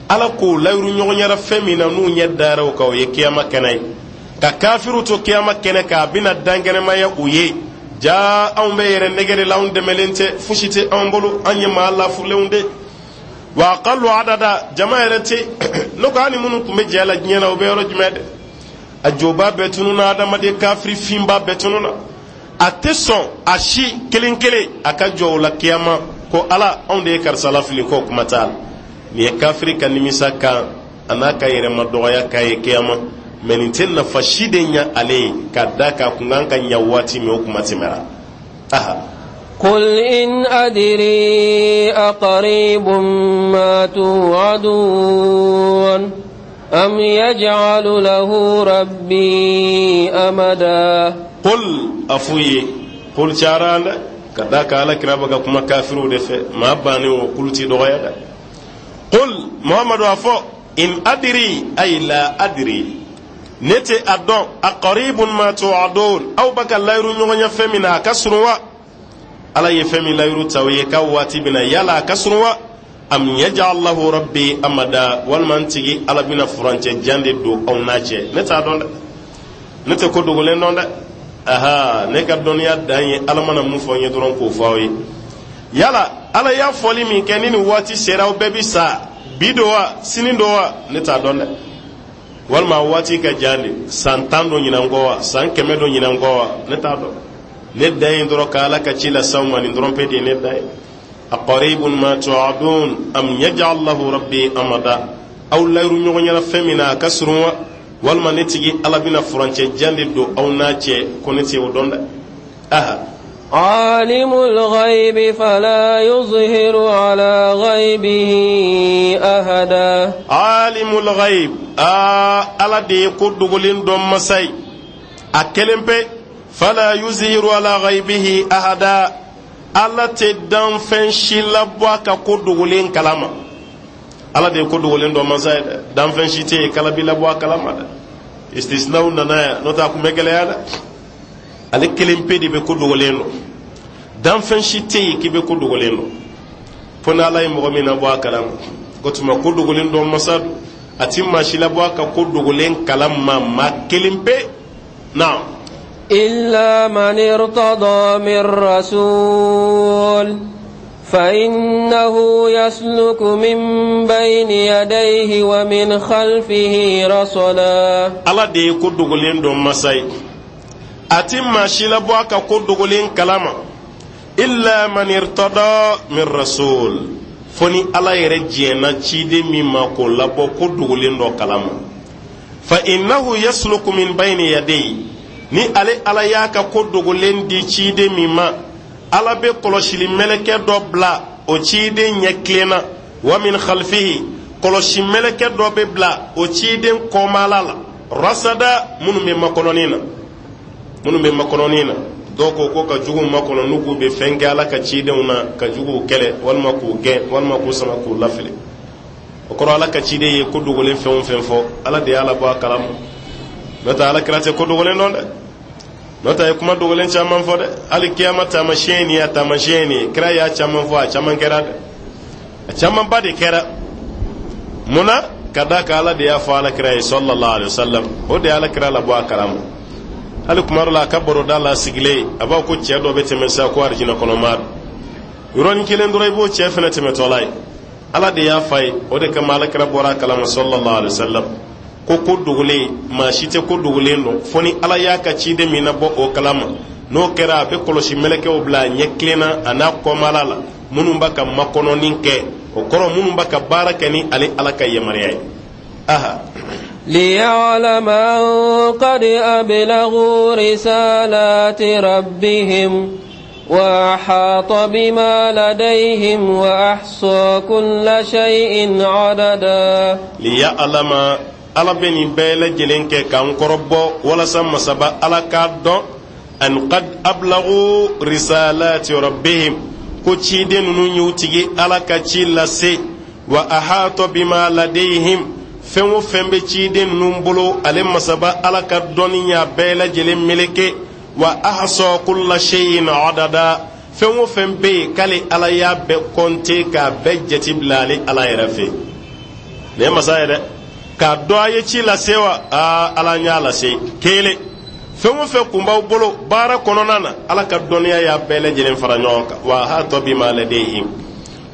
Ala k'o layiru ɲɔgɔn ɲɛna fɛn min na, n'u ɲɛ dara o kan, o ye kiyama kɛnɛ ye. Ka kafiriw to kiyama kɛnɛ kan, a bɛna dankɛnɛmaya u ye. Jaa, anw bɛ yɛrɛ nɛgɛ de la, anw dɛmɛlen tɛ, fosi tɛ anw bolo, an ye maa lafulenw de وأقل عددا jama yɛrɛ tɛ. Ne ko hali minnu tun bɛ jɛ la diɲɛ na, o bɛ yɔrɔ jumɛn dɛ? A joba bɛɛ tununa, adamaden kafiri finba bɛɛ tununa. A tɛ sɔn a si kelen kelen a ka jɔ o la kiyama ko Ala, anw de ye karisa lafili, k'o kuma t'a la. Nin ye kafiri ka nimisa kan a n'a ka yɛrɛma dɔgɔya k'a ye kiyama. Mɛ nin tɛ nafa si de ɲa ale ye ka da k'a kun kan ka ɲa waati min, o kuma tɛmɛra. Aha. قل إن أدري أقريب ما توعدون أم يجعل له ربي أمدا. قل a f'u ye قل cayara dɛ, ka da ka Ala kira bɛ ka kuma kafiriw de fɛ, maa bannen o kulu ti dɔgɔya dɛ. قل Muhamadu a fɔ إن أدري أي لا أدري ne tɛ a dɔn أقريب ما توعدون aw bɛ ka layiru ɲɔgɔn ɲɛ fɛn min na, a ka surun wa? Ala ye fɛn min layiru ta o ye k'a waati bɛna, yala a ka surun wa? أم يجعل له ربي أمدا walima n tigi Ala bɛna furancɛ jan de don aw n'a cɛ? Ne t'a dɔn dɛ, ne tɛ ko dogolen dɔn dɛ. Aha, ne ka dɔnniya dan ye Ala mana mun fɔ n ye dɔrɔn k'o fɔ aw ye. Yala Ala y'a fɔli min kɛ ni nin waati sera aw bɛɛ bi sa, bi don wa, sini don wa, ne t'a dɔn dɛ. Walima waati ka jan de, san 10 don ɲinan kɔ wa, san 100 don ɲinan kɔ wa, ne t'a dɔn. Ne dan ye dɔrɔn ka Ala ka ci las'aw ma, nin dɔrɔn pe de ye ne dan ye. Aqaribun ma tu'adun am yaj'al lahu rabbi amada. Aw layiru ɲɔgɔn ɲɛna fɛn min na a ka surun wa, walima ne tigi Ala bɛna furancɛ jan de don aw n'a cɛ, ko ne tɛ o dɔn dɛ. Aha. عالم الغيب فلا يظهر على غيبه أحدا. عالم الغيب, Ala de ye ko dogolen dɔn masa ye, a kelen pe. فلا يظهر على غيبه أحدا, Ala tɛ danfɛn si labɔ a ka ko dogolen kalama. Ala de ye ko dogolen dɔn masa ye dɛ, danfɛn si tɛ yen k'Ala b'i labɔ a kalama dɛ. Istisnaw nana yan, n'o tɛ a kun bɛ gɛlɛya dɛ. Ale kelen pe de bɛ ko dogolen dɔn, danfɛn si tɛ yen k'i bɛ ko dogolen dɔn fo ni Ala ye mɔgɔ min nabɔ a kalama. O tuma ko dogolen dɔn masa don, a ti maa si labɔ a ka ko dogolen kalama, maa kelen pe. Naam. إلا من ارتضى من رسول فإنه يسلك من بين يديه ومن خلفه رصدا. Ala de ye ko dogolen dɔn masa ye, a ti maa si labɔ a ka ko dogolen kalama. إلا من ارتضى من رسول, fo ni Ala yɛrɛ jɛnna ciden min ma k'o labɔ ko dogolen dɔ kalama. فإنه يسلك من بين يديه, ni ale Ala y'a ka ko dogolen di ciden min ma, Ala bɛ kɔlɔsili mɛlɛkɛ dɔ bila o ciden ɲɛ tilenna, ومن خلفه, kɔlɔsi mɛlɛkɛ dɔ bɛ bila o ciden kɔmala la, رصدا, minnu bɛ makɔnɔni na, minnu bɛ makɔnɔni na. Dɔw ko ko ka juguw makɔnɔ n'u k'u bɛ fɛn kɛ Ala ka cidenw na, ka juguw kɛlɛ walima k'u gɛn walima k'u sama k'u lafili. O kɔrɔ, Ala ka ciden ye ko dogolen fɛn o fɛn fɔ, Ala de y'a labɔ a kalama. N'o tɛ, Ala kira tɛ ko dogolen dɔn dɛ. N'o tɛ, a ye kuma dogolen caman fɔ dɛ. Hali kiyama taamasiyɛn nin ye, a taamasiyɛn nin ye, kira y'a caman fɔ, a caman kɛra dɛ, a camanba de kɛra. Mun na? Ka d'a kan Ala de y'a fɔ Ala kira ye صلى الله عليه وسلم, o de ye Ala kira labɔ a kalama. Hali kuma dɔ la, a ka baroda la sigilen, a b'a ko cɛ dɔ bɛ tɛmɛ sa ko arijinɛ kɔnɔma don. Yɔrɔnin kelen dɔrɔn, i b'o cɛ fɛnɛ tɛmɛtɔla ye, Ala de y'a fa ye. O de kama Ala kira bɔra a kalama صلى الله عليه وسلم. Ko dogolen, maa si tɛ ko dogolen dɔn fo ni Ala y'a ka ciden min nabɔ o kalama. N'o kɛra, a bɛ kɔlɔsi mɛlɛkɛw bila a ɲɛ tilenna a n'a kɔmala la, minnu b'a ka makɔnɔni kɛ. O kɔrɔ, minnu b'a ka baara kɛ ni ale Ala ka yamaruya ye. Aha. ليعلم أن قد أبلغوا رسالات ربهم وأحاط بما لديهم وأحصى كل شيء عددا. ليعلم, Ala bɛ nin bɛɛ lajɛlen kɛ k'an kɔrɔbɔ walasa masaba Ala k'a dɔn, أن قد أبلغوا رسالات ربهم, ko ciden ninnu y'u tigi Ala ka ci lase, وأحاط بما لديهم, fɛn o fɛn bɛ ciden ninnu bolo, ale masaba Ala ka dɔnni y'a bɛɛ lajɛlen meleke, وأحصى كل شيء عددا, fɛn o fɛn bɛ yen k'ale Ala y'a bɛɛ kɔnte k'a bɛɛ jate bila ale Ala yɛrɛ fɛ. Nin ye masa ye dɛ, k'a dɔn a ye ci lase wa. Aa, Ala y'a lase kelen. Fɛn o fɛn kun b'aw bolo baara kɔnɔna na, Ala ka dɔnniya y'a bɛɛ lajɛlen fara ɲɔgɔn kan. وأحاط بما لديهم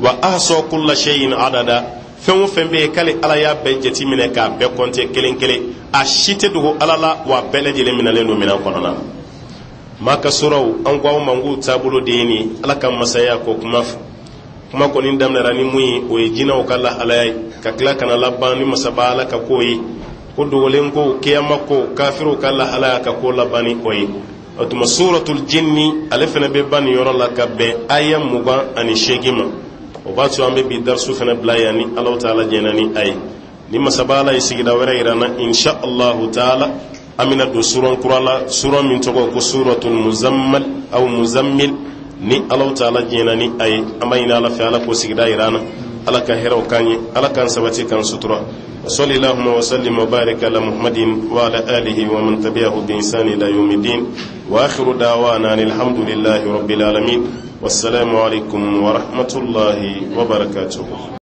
وأحصى كل شيء عددا, fɛn o fɛn bɛ yen k'ale Ala y'a bɛɛ jate minɛ k'a bɛɛ kɔnte kelen kelen, a si tɛ dogo Ala la, wa bɛɛ lajɛlen minɛlen don minɛn kɔnɔna na. Maa ka suraw, an ko aw ma k'u taabolo de ye nin. Ala ka masaya ko kuma fɔ, kuma kɔni daminɛra ni mun ye, o ye jinɛw ka lahalaya ye, ka tila ka na laban ni masaba Ala ka ko ye, ko dogolen ko, kiyama ko, kafiriw ka lahalaya, ka ko laban ni o ye. O tuma suratul jinni, ale fana bɛ ban nin yɔrɔ la ka bɛn aya 28 ma. O b'a to an bɛ bi darisu fana bila yan ni Alahu taala jɛnna ni a ye. Ni masaba Ala ye sigida wɛrɛ yira n na, إن شاء الله تعالى, an bɛna don suran kura la, suran min tɔgɔ ko suratul muzammal aw muzammil, ni Alahu taala jɛnna ni a ye. An b'a ɲini Ala fɛ, Ala k'o sigida yira an na. Ala ka hɛrɛw k'an ye, Ala k'an sabati, k'an sutura. وصل اللهم وسلم وبارك على محمد وعلى آله ومن تبعه بإحسان إلى يوم الدين. وآخر دعوانا أن الحمد لله رب العالمين، والسلام عليكم ورحمة الله وبركاته.